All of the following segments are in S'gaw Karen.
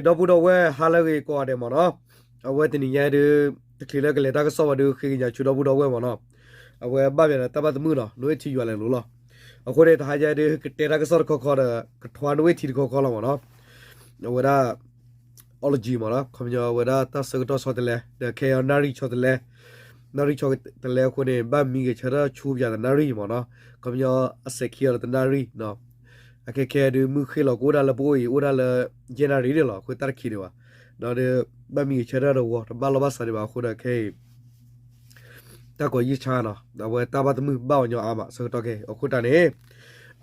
ဒီပုၢ်ဒီဝဲၢ် ဟါလၢအဂ့ၤကိးဂၤဒဲးမ့ၢ်နီၤ, အဝဲတနံၤညါဒုး တချုးလၢကလဲၤတၢ်ကစီၣ်ဝဲဒုး ဃ့ကညးဆူဒီပုၢ်ဒီဝဲၢ်မ့ၢ်နီၤ, အဝဲဘၣ်မနုၤလၢတၢ်ဘၣ်သမုၣ်နီၤ နိအ့ၣ်ထံယွၤလဲၤလိၤလီၤ. အဃိန့ၣ် တဟါညါဒုး ကတဲတၢ်ကစီၣ်တခီခီဒီး ကထွါနိအ့ၣ်ထံတခီခီလီၤမ့ၢ်နီၤ, အဝဲဒၣ် အီလီၤကံမ့ၢ်နီၤ, ခီပညီအဝဲဒၣ်တၢ်ဆၢကတီၢ်ဆီတလဲ ဒီးခဲအံၤ နၣ်ရံၣ်ဆီတလဲ, နၣ်ရံၣ်ဆီတလဲအဃိန့ၣ် ဘၣ်မံဂဲၤဆၢထၢၣ်ဆူပယၤတနၣ်ရံၣ်မ့ၢ်နီၤ, ခီပညီအစဲးခံဂၤလၢတနၣ်ရံၣ်, အခဲခဲဒုး မုၢ်ဃ့ၢ်လီၤကအိၣ်ဒၣ်လၢပအိၣ်အံၤ အိၣ်ဒၣ်လၢ ယဲၢ်နၣ်ရံၣ်န့ၣ်လီၤ. အဃိတၢ်တခံးဒံးဘၣ်, ဒီးဒုး ဘၣ်မံဂဲၤဆၢထၢၣ်တဝီ တဘၣ်လီၢ်ဘၣ်စးဒံးဘၣ်အဃိဒီးခဲအံၤ တၢ်ကိးယုၢ်ဆါနီၤ, အဝဲတၢ်ဘၣ်သမုၣ်ဘၣ်အီၤညီအါမး ဆၢကတီၢ်ခဲအံၤ အဃိတၢ်န့ၣ်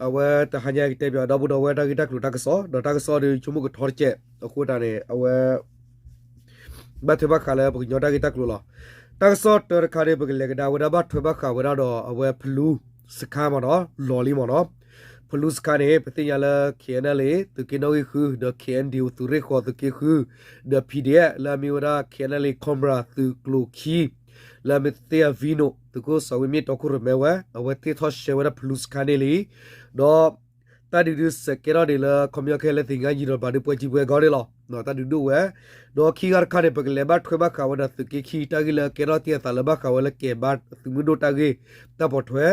အဝဲတဟါညါကတဲပၠးဒီပုၢ်ဒီဝဲၢ်တၢ်ဂ့ၢ်တၢ်ကျိၤတၢ်ကစီၣ် ဒီးတၢ်ကစီၣ်ဒုးဆိကမိၣ်ကထီတကဲး အဃိတၢ်န့ၣ် အဝဲ ဘၣ်ထွဲဘၣ်ဃးလၢပကညီတၢ်ဂ့ၢ်တၢ်ကျိၤလီၤ. တၢ်ကစီၣ်တၢတခါန့ၣ် ပကလဲၤကဒါဝဲဒၣ်ဘၣ်ထွဲဘၣ်ဃးဝဲဒၣ်ဒီးအဝဲဖလူစခါမ့ၢ်နီၤ, လီၤလံမ့ၢ်နီၤ, ဖလူစခါန့ၣ် ပသ့ၣ်ညါလၢ ခဲအံၤ ခဲအံၤ သုးက့နီၣ်ဂံၢ်ဃု ဒီး ခဲအံၤ သုးရ့ၣ်ဃီၤသုးက့ဃု ဒီး PDF လၢအမ့ၢ်ဝဲဒၣ် ခဲအံၤ Cobra သုးကျိၤခံ လၢအမ့ၢ်သ့ၣ်ညါ Vino သုးခိၣ်စီၤဝ့မ့ၢ်တီခိၣ်ရိၣ်မဲဝဲ အဝဲသ့ၣ်ထီၣ်ရှဲဝဲဒၣ်ဖလူစခါန့ၣ်လံ, ဒီး တၢ်ဒုးဒုးစဲးကဲထီၣ်ဒံးလၢခီပညီခဲလၢာ်သ့ၣ်ညါယံၤဒီးဘၣ်ဒုးပှဲၤကံပှဲၤကီဒၣ်လီၤ. တၢ်ဒုးဒိၣ်ဝဲ, ဒီးခံဂၤတခါန့ၣ် ပကလဲၤဘၣ်ထွဲဘၣ်ဃးဝဲဒီးသုးက့ခံ တၢ်ဂ့ၢ်လၢကဲထီၣ်တ့ၢ်အသးလၢဘၣ်ဃးဝဲလၢကဲဘါသုးမုၢ်ဒိၣ်တၢ်ဂ့ၢ် တၢ်ပိာ်ထွဲ,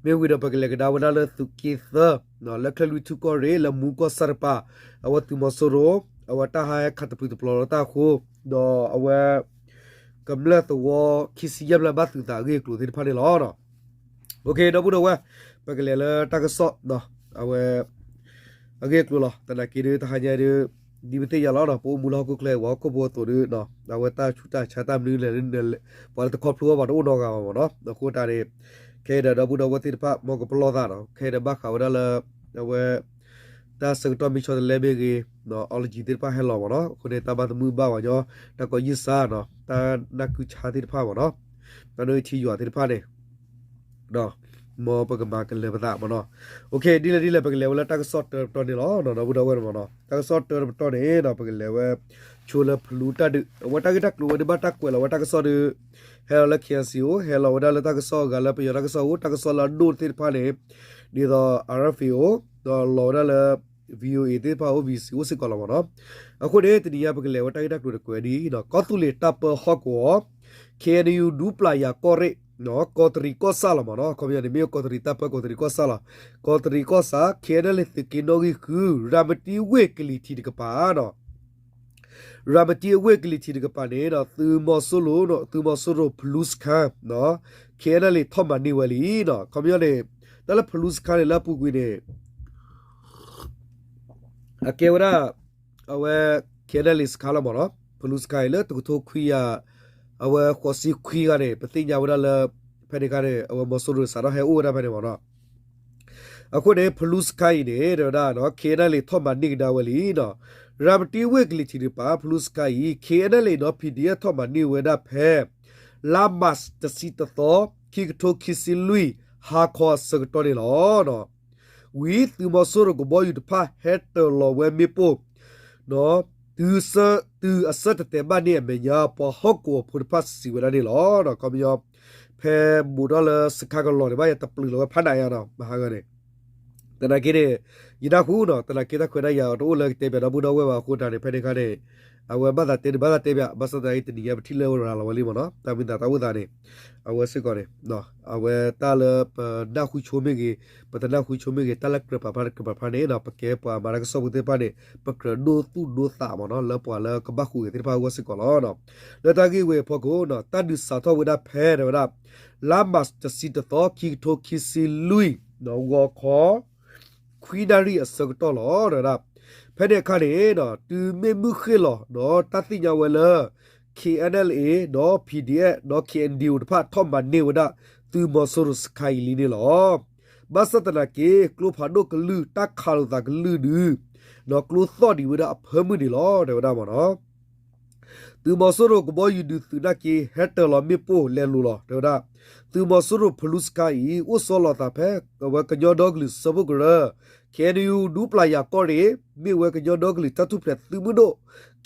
မ့ၢ်ဝံၤဒီးပကလဲၤကဒါဝဲဒၣ်လၢသုးက့သၢ လၢချၢၣ်လွံၢ်ထူၣ်ကီၢ်ရ့ၣ် လၢမူကီၢ်ဆၣ်တပၤ, အဝဲသုးမီၤစိရိၤ အဝဲတၢ်ဟးဟဲခးတပျုာ်တပျီၤလၢတၢ်အဃိ, ဒီးအဝဲ ကမျၢၢ်သဝီခံဆံယဲၢ်ဖျၢၣ်ဘၣ်သုးသးအဂ့ၢ်အကျိၤသ့ၣ်တဖၣ်န့ၣ်လီၤ. ဒီပုၢ်ဒီဝဲၢ်, ပကလဲၤလၢတၢ်ကစီၣ် အဝဲ အဂ့ၢ်အကျိၤလီၤ. သနာ်က့ဒုး တဟါညါဒုး ဒ်ပသ့ၣ်ညါလီၤနီၤ, ပအိၣ်မူလၢဟီၣ်ခိၣ်ချၢ ပှၤဟီၣ်ခိၣ်ဖိအသိးဒုး အဝဲတၢ်ဆူးတၢ်ဆါတၢ်မနုၤလဲၣ် ပှၤလၢတခီဖျိဘၣ်ပှၤတအိၣ်နီတဂၤဘၣ်မ့ၢ်နီၤ. အဃိတၢ်န့ၣ် ခဲအံၤဒီးဒီပုၢ်ဒီဝဲၢ်သ့ၣ်တဖၣ် မ်ကပလီၢ်သးနီၤ, ခဲအံၤဒီးဘၣ်ဃးဝဲဒၣ်လၢ အဝဲ တၢ်ဆၢကတီၢ်မ့ၢ်ဆီတလဲမ့ၢ်ဂ့ၤ, အီလီၤကံသ့ၣ်တဖၣ်ဟဲလီၤမ့ၢ်နီၤ, အဃိန့ၣ် တၢ်ဘၣ်သမုၣ်ဘၣ်ဝဲညီ, တၢ်ကိးယုၢ်ဆါနီၤ, တၢ်နၢ်ကုၢ်ဆါသ့ၣ်တဖၣ်မ့ၢ်နီၤ, တၢ်နိအ့ၣ်ထံယွၤသ့ၣ်တဖၣ်န့ၣ် မ်ပကမၤကလၢၤပသးမ့ၢ်နီၤ. ဒ်လဲၣ်ဒ်လဲၣ် ပကလဲၤဝဲလၢတၢ်ကစီၣ်တၢတပတီၢ်န့ၣ်လီၤ. ဒီပုၢ်ဒီဝဲၢ်မ့ၢ်နီၤ, တၢ်ကစီၣ်တၢတပတီၢ်န့ၣ်ဒီး ပကလဲၤဝဲ ဆိလၢဖလူတၢ်ဒုး အဝဲတၢ်ဂ့ၢ်တၢ်ကျိၤဝဲဒုး ဘၣ်တၢ်ကွဲးလီၤဝဲတၢ်ကစီၣ်ဒုး ဟဲလီၤလၢ KNCO ဟဲလီၤဝဲဒၣ်လၢတၢ်ကစီၣ်အဂၤလၢပယီၤတၢ်ကစီၣ်အိၣ် တၢ်ကစီၣ်လၢအဒိၣ်သ့ၣ်တဖၣ်န့ၣ် ဒ်သိး RFA အိၣ် ဒီးလီၤဝဲဒၣ်လၢ VOA သ့ၣ်တဖၣ်အိၣ် BBC အိၣ်စ့ၢ်ကီးလီၤမ့ၢ်နီၤ. အဃိန့ၣ် တနံၤညါပကလဲၤဝဲတၢ်ဂ့ၢ်တၢ်ကျိၤတကွဲးဒ်အံၤ, ကီၢ်သူလ့ၤတၢ်ပၢဟီၣ်ကဝီၤ KNU ဒူပျၢ်ယၤကီၢ်ရ့ၣ် ကီးတရံးကီၢ်ဆၣ်လီၤမ့ၢ်နီၤ, ခီပညီန့ၣ် မ့ၢ်ကီးတရံးတၢ်ပၢ ကီးတရံးကီၢ်ဆၣ်လီၤ. ကီးတရံးကီၢ်ဆၣ် KNLA သုးက့နီၣ်ဂံၢ်ဃု ရၤမတံဝ့ၢ်ကလံၤထံးတကပၤ ရၤမတံဝ့ၢ်ကလံၤထံးတကပၤန့ၣ် သုးမီၤစိရိၤ သုးမီၤစိရိၤဖလူစခါ KNLA ထီၣ်မၤန့ၢ်ဝဲလံနီၤ. ခီပညီန့ၣ် တၢ်လၢဖလူစခါန့ၣ် လၢအပူၤကွံာ်န့ၣ် အကဲဝဲဒၣ် အဝဲ KNLA စခါလီၤမ့ၢ်နီၤ. ဖလူစခါအံၤလၢတကထိခွံကယၤ အဝဲဃိးဆံခွံဂၤန့ၣ် ပသ့ၣ်ညါဝဲဒၣ်လၢ ဖဲန့ၣ်အခါန့ၣ် အဝဲမီၤစိရိၤစးထီၣ်ဟဲအိၣ်ဝဲဒၣ်ဖဲန့ၣ်မ့ၢ်နီၤ. အဃိန့ၣ် ဖလူစခါအံၤန့ၣ် တဲဝဲဒၣ် KNLA ထီၣ်မၤန့ၢ်ကဒါဝဲလံနီၤ. ရၤမတံဝ့ၢ်ကလံၤထံးတကပၤ ဖလူစခါအံၤ KNLA ဒီး PDF ထီၣ်မၤန့ၢ်ဝဲဒၣ်ဖဲ လါမးတဆံတသီ ခံကထိခံဆံလွံၢ် ဟါခီအဆၢကတီၢ်န့ၣ်လီၤ. ဝံၤသုးမီၤစိရိၤကဘီယူၤတဖၣ်ဟဲတၢၤလီၤဝဲမ့ၣ်ပိၢ် တုၤအဆၢတတဲာ်ဘၣ်န့ၣ်အမဲာ်ညါ ပှၤဟီၣ်ကဝီၤဖိတဖၣ်စံးဝဲဒၣ်န့ၣ်လီၤ. ခီပညီ ဖဲဘူးထီၣ်လၢစခါကလီၤန့ၣ် ဘၣ်ယတပျုာ်လီၤဝဲဖးနးယါနီၤ မဟါဂၤန့ၣ် သနာ်က့န့ၣ် ယနၢ်ဟူနီၤ သနာ်က့တၢ်ခွဲးတၢ်ယာ်တအိၣ်လၢကတဲပၠးဒီပုၢ်ဒီဝဲၢ်ဘၣ်အဃိတၢ်န့ၣ် ဖဲန့ၣ်အခါန့ၣ် အဝဲဘၣ်သးတဲန့ၣ်ဘၣ်သးတဲပၠး ဘၣ်ဆၣ်သနာ်က့တနံၤညါပထံၣ်လၢဝဲရၤလီၤဝဲလံမ့ၢ်နီၤ တၢ်မ့ၢ်သးတၢ်အိၣ်သးန့ၣ် အဝဲစ့ၢ်ကီးန့ၣ် အဝဲတၢ်လၢပနၢ်ဟူဆိမ့ၢ်ဂ့ၤ ပတနၢ်ဟူဆိမ့ၢ်ဂ့ၤ တၢ်လၢကြၢးပာ်ဖျါတကြၢးပာ်ဖျါန့ၣ် ပကဲပှၤမၤတၢ်ကစီၣ်ဖိသ့ၣ်တဖၣ်န့ၣ် ပကြၢးဒိသူၣ်ဒိသးမ့ၢ်နီၤ လၢပှၤလၢကဘၣ်ဟူးဂဲၤသ့ၣ်တဖၣ်အဂီၢ်စ့ၢ်ကီးလီၤ. လၢတၢ်ဂ့ၢ်ဝဲအဖီခိၣ် တၢ်ဒုးစးထီၣ်ဝဲဒၣ်ဖဲ တဲဝဲဒၣ် လါမးတဆံတသီ ခံကထိခံဆံလွံၢ် ဂီၤခီ ခွံနၣ်ရံၣ်အဆၢကတီၢ်လီၤ တဲဝဲဒၣ်. ဖဲန့ၣ်အခါန့ၣ် တုၤမ့ၢ်မုၢ်ဃ့ၢ်လီၤ ဒီးတၢ်သ့ၣ်ညါဝဲလၢ KNLA ဒီး PDF ဒီး KNDO တဖၣ်ထီၣ်မၤန့ၢ်ဝဲဒၣ် သုးမီၤစိရိၤစခါအံၤလံန့ၣ်လီၤ. ဘၣ်ဆၣ်သနာ်က့ ကျိဖးဒိၣ်ကလုၢ် တၢ်ခးလိာ်သးကလုၢ်ဒုး ဒီးကျိသီၣ်ဒံးဝဲဒၣ်အဖၢမုၢ်န့ၣ်လီၤ တဲဝဲဒၣ်မ့ၢ်နီၤ. သုးမီၤစိရိၤကဘီယူၤဒုးသုးနာ်က့ ဟဲတၢၤလီၤမ့ၣ်ပိၢ်လဲၤလိၤလီၤ တဲဝဲဒၣ်. သုးမီၤစိရိၤဖလူစခါအံၤ အိၣ်ဆီလီၤသးဖဲ အဝဲကညီဒီကလုာ်စၢဖှိၣ်ကရၢ KNU ဒူပျၢ်ယၤကီၢ်ရ့ၣ် မ့ၢ်ဝဲကညီဒီကလုာ်တၢ်ထူၣ်ဖျဲးသုးမုၢ်ဒိၣ်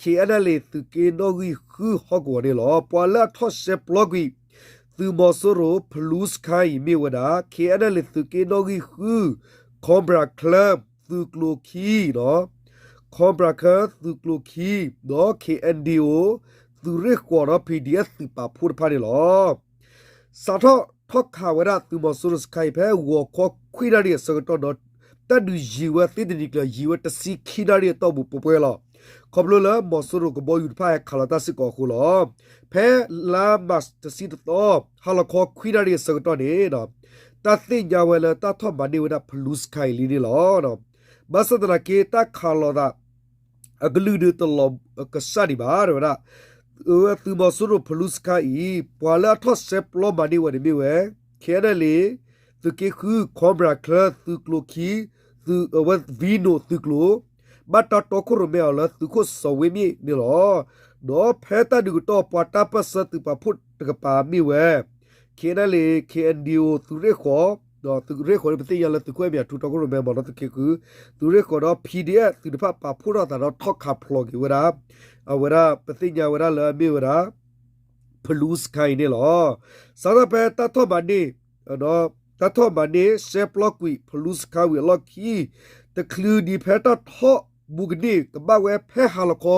KNLA သုးက့နီၣ်ဂံၢ်ဃုဟီၣ်ကဝီၤန့ၣ်လီၤ. ပှၤလၢအထီၣ်ရှဲပျီကွံာ် သုးမီၤစိရိၤဖလူစခါအံၤမ့ၢ်ဝဲဒၣ် KNLA သုးက့နီၣ်ဂံၢ်ဃု Cobra ချၢ သုးကျိၤခံနီၤ ခီဘြၣ်ချၢသုးကျိၤခံ ဒီး ခ့ၣ်အဲၣ်ဒ့ၣ်အိၣ် သုးရ့ၣ်ဃီၤဒီး ဖံၣ်ဒံၣ်အဲၣ် သုးပာ်ဖှိၣ်တဖၣ်န့ၣ်လီၤ. စးထီၣ်ထီၣ်ခးဝဲဒၣ်သုးမီၤစိရိၤစခါအံၤ ဖဲဂီၤခီခွံနၣ်ရံၣ်အဆၢကတီၢ်ဒီး တၢ်ဒုးယံာ်ဝဲသ့တနံၤကျၢၤ ယံာ်ဝဲတဆံခံနၣ်ရံၣ်အတီၢ်ပူၤပှဲၤပှဲၤလီၤ. ခီဖျိလၢမီၤစိရိၤကဘီယူၤတဖၣ်ဟဲခးလီၤတၢ်စ့ၢ်ကီးအဃိလီၤ. ဖဲလါမးတဆံတသီ ဟါလီၤခီခွံနၣ်ရံၣ်အဆၢကတီၢ်န့ၣ် တၢ်သ့ၣ်ညါဝဲလၢတၢ်ထီၣ်မၤန့ၢ်ဝဲဒၣ်ဖလူစခါအံၤလံန့ၣ်လီၤ. ဘၣ်ဆၣ်သနာ်က့ တၢ်ခးလိာ်သး အကလုၢ်ဒုးတလီၤကစၢ်ဒံးဘၣ် တဲဝဲဒၣ်. သုးမီၤစိရိၤဖလူစခါအံၤ ပှၤလၢအထီၣ်ဆဲးပျီမၤန့ၢ်ဝဲန့ၣ်မ့ၢ်ဝဲ ခ့ၣ်အဲၣ်လ့ သုးက့ဃု ခီဘြၣ်ချၢ သုးကျိၤခံ သုးအဝဲ ဝံနိၣ်သုးကျိၤ ဘၣ်တၢ်တီခိၣ်ရိၣ်မဲအီၤလၢသုးခိၣ်စီၤဝ့မ့ၣ်န့ၣ်လီၤ. ဒီးဖဲတၢ်ဒုးကတီၢ် ပှၤတၢ်ပၢၢ်ဆၢသုးပာ်ဖှိၣ်တကပၤမ့ၢ်ဝဲ ခ့ၣ်အဲၣ်လ့ ခ့ၣ်အဲၣ်ဒ့ၣ်အိၣ် သုးရ့ၣ်ဃီၤ ဒီးသုးရ့ၣ်ဃီၤန့ၣ် ပသ့ၣ်ညါလၢသုးခိၣ်အဲၣ်မ့ၣ်အထူ တီခိၣ်ရိၣ်မဲမ့ၢ်နီၤ သုးက့ဃု သုးရ့ၣ်ဃီၤဒီး ဖံၣ်ဒံၣ်အဲၣ် သုးတဖၣ်ပာ်ဖှိၣ်ထီၣ်သးဒီးထီၣ်ခးဖျိးက့ၤဝဲဒၣ် အဝဲဒၣ်ပသ့ၣ်ညါဝဲဒၣ်လၢအမ့ၢ်ဝဲဒၣ် ဖလူစခါအံၤန့ၣ်လီၤ. စးထီၣ်ဖဲတၢ်ထီၣ်မၤန့ၢ် တၢ်ထီၣ်မၤန့ၢ် ဆဲးပျီကွံာ်ဖလူစခါဝံၤအလီၢ်ခံ တချုးဒံးဖဲတၢ်ထီၣ်ဘူးကန့ၢ်ကဘၣ်ဝဲဖဲဟါလီၤခီ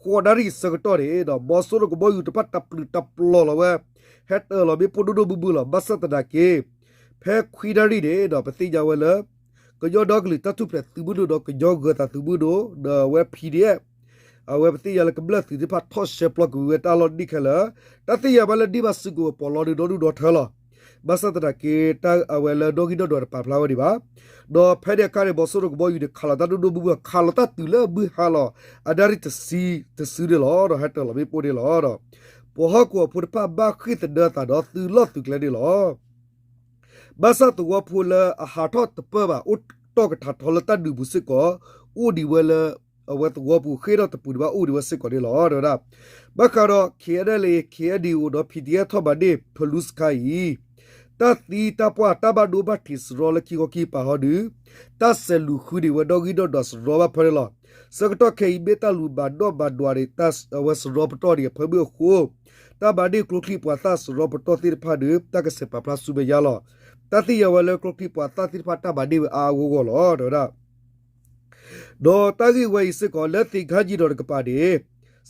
ဃိးနၣ်ရံၣ်ဆၢကတီၢ်န့ၣ်ဒီး မီၤစိရိၤကဘီယူၤတဖၣ်တပျုာ်တပျီၤလီၤဝဲ ဟဲတၢၤလီၤမ့ၣ်ပိၢ်ဒိၣ်ဒိၣ်မုၢ်မုၢ်လီၤ. ဘၣ်ဆၣ်သနာ်က့ ဖဲခွံနၣ်ရံၣ်န့ၣ်ဒီး ပသ့ၣ်ညါဝဲလၢ ကညီဒီကလုာ်တၢ်ထူၣ်ဖျဲးသုးမုၢ်ဒိၣ်ဒီးကညီဂၢၤသးသုးမုၢ်ဒိၣ် ဒီးအဝဲ ဖံၣ်ဒံၣ်အဲၣ် အဝဲပသ့ၣ်ညါလၢကမျၢၢ်သုးသ့ၣ်တဖၣ်ထီၣ်ဆဲးပျီကွံာ်ဝဲတၢ်လီၢ်ဒ်ခဲလၢာ် တၢ်သ့ၣ်ညါဘၣ်လၢဒ်ဘၣ်စုကဝဲၤပီးလီၤဒုးဒီဒူၣ်ဒီထၢလီၤ. ဘၣ်ဆၣ်သနာ်က့ တၢ်အဝဲလၢနီၣ်ဂံၢ်နီၣ်ဒွးတပာ်ဖျါဝဲဒံးဘၣ်. ဒီးဖဲန့ၣ်အခါန့ၣ် မီၤစိရိၤကဘီယူၤန့ၣ် ခးလီၤတၢ်ဒိၣ်ဒိၣ်မုၢ်မုၢ် ခးလီၤတၢ်တုၤလၢမုၢ်ဟါလီၤ အနၣ်ရံၣ်တဆံ တဆူန့ၣ်လီၤ. ဒီးဟဲတၢၤလီၤမ့ၣ်ပိၢ်န့ၣ်လီၤ. ပှၤဟီၣ်ကဝီၤဖိတဖၣ်ဘၣ်ဃ့ၢ်သဒၢသးဒီးသုးလီၢ်သုးကျဲန့ၣ်လီၤ. ဘၣ်ဆၣ်သဝီဖိလၢအဟးထီၣ်တပၢၢ်ဘၣ် အိၣ်တီၢ်ကထးထီလၢတၢ်ဒုးပူၤစ့ၢ်ကီး အိၣ်ဒံးဝဲလၢ အဝဲသဝီပူၤ ဃ့ၢ်ထီၣ်တပူၤဒံးဘၣ် အိၣ်ဒံးဝဲစ့ၢ်ကီးန့ၣ်လီၤ. တဲဝဲဒၣ် ဘၣ်ဃးဒီး ခ့ၣ်အဲၣ်လ့ ခ့ၣ်အဲၣ်ဒ့ၣ်အိၣ်ဒီး ဖံၣ်ဒံၣ်အဲၣ် ထီၣ်မၤန့ၢ်ဖလူစခါအံၤ တၢ်သံတၢ်ပှၢ် တၢ်ဘၣ်ဒိဘၣ်ထံးစရီလၢခံခီခံကပၤဟီဒုး တၢ်ဆဲးလူၤဃုန့ၢ်ဝဲနီၣ်ဂံၢ်နီၣ်ဒွးစရီဘၣ်ဖဲန့ၣ်လီၤ. ဆၢကတီၢ်ခဲအံၤ မ့ၢ်တၢ်လူၤဘၣ်နီၣ်ဘၣ်ဒွးန့ၣ် အဝဲစရီပတီၢ်န့ၣ်အဖၢမုၢ်အဃိ တၢ်မၤန့ၢ်ကျိချံမျိာ်သၣ်စရီပတီၢ်သ့ၣ်တဖၣ်ဒီး တၢ်ကဆဲးပာ်ဖျါဆူမဲာ်ညါလီၤ. တၢ်သ့ၣ်ညါဝဲလၢကျိချံမျိာ်သၣ်သ့ၣ်တဖၣ်တၢ်မၤန့ၢ်ဝဲအါအါဂီၢ်ဂီၢ်လီၤ. တဲဝဲဒၣ် ဒီးတၢ်ဂ့ၢ်ဝဲအံၤစ့ၢ်ကီး လၢသ့ၣ်ခါယံၤဒီးတကပၤန့ၣ်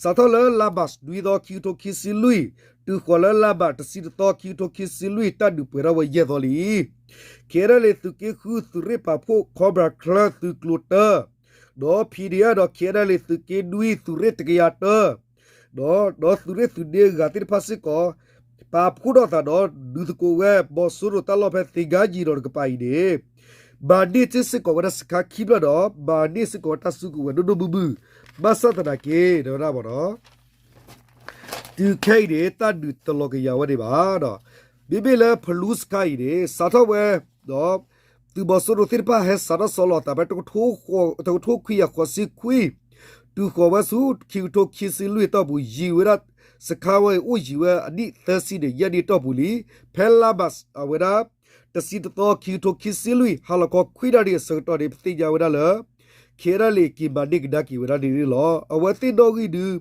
စးထီၣ်လၢလါမးနွံသီ ခံကထိခံဆံလွံၢ် တုၤဃီၤလၢလါမးတဆံတသီ ခံကထိခံဆံလွံၢ် တၢ်ဒုးပှဲၤထီၣ်ဝဲယဲၢ်သီလံ. ခ့ၣ်အဲၣ်လ့ သုးက့ဃု သုးရ့ၣ်ပာ်ဖှိၣ် ခီဘြၣ်ချၢ သုးကျိၤတၢ ဒီး ဖံၣ်ဒံၣ်အဲၣ် ဒီး ခ့ၣ်အဲၣ်လ့ သုးက့နွံ သုးရ့ၣ်တကယၤတၢ ဒီး ဒီးသုးရ့ၣ်သုးန့ၢ်အဂၤသ့ၣ်တဖၣ်စ့ၢ်ကီး ပာ်ဖှိၣ်ထီၣ်သးဒီး ဒုးသကိးဝဲ မီၤစိရိၤတၢ်လီၢ်ဖဲသ့ၣ်ခါယံၤဒီးတကပၤအံၤန့ၣ် မၤန့ၢ်စ့ၢ်ကီးဝဲဒၣ်စခါခံဖျၢၣ်ဒီး မၤန့ၢ်စ့ၢ်ကီးဝဲတၢ်စုကဝဲၤဒိၣ်ဒိၣ်မုၢ်မုၢ် ဘၣ်ဆၣ်သနာ်က့ တဲဝဲဒၣ်မ့ၢ်နီၤ တုၤခဲအံၤန့ၣ် တၢ်ဒုးတလီၤကယၤဝဲဒံးဘၣ်ဒီး မ့မ့ၢ်လၢဖလူစခါအံၤန့ၣ် စးထီၣ်ဝဲ သုးမီၤစိရိၤသ့ၣ်တဖၣ်ဟဲစးထီၣ်ဆီလီၤသးဖဲ တကထိခွံကယၤဃိးဆံခွံ တုၤဃီၤဝဲဆူ ခံကထိခံဆံလွံၢ်အတီၢ်ပူၤ ယံာ်ဝဲဒၣ် စခါဝဲအံၤ အိၣ်ယံာ်ဝဲအနံၣ်သၢဆံန့ၣ် ယဲၢ်နံၣ်အတီၢ်ပူၤလံ. ဖဲလါမး အဝဲဒၣ် တဆံတသီ ခံကထိခံဆံလွံၢ် ဟါလီၤခီခွံနၣ်ရံၣ်အဆၢကတီၢ်န့ၣ် ပသ့ၣ်ညါဝဲဒၣ်လၢ ခ့ၣ်အဲၣ်လ့ က့ၤမၤန့ၢ်ကဒါက့ၤဝဲဒၣ်န့ၣ်န့ၣ်လီၤ. အဝဲသ့ၣ်နီၣ်ဂံၢ်ဒုး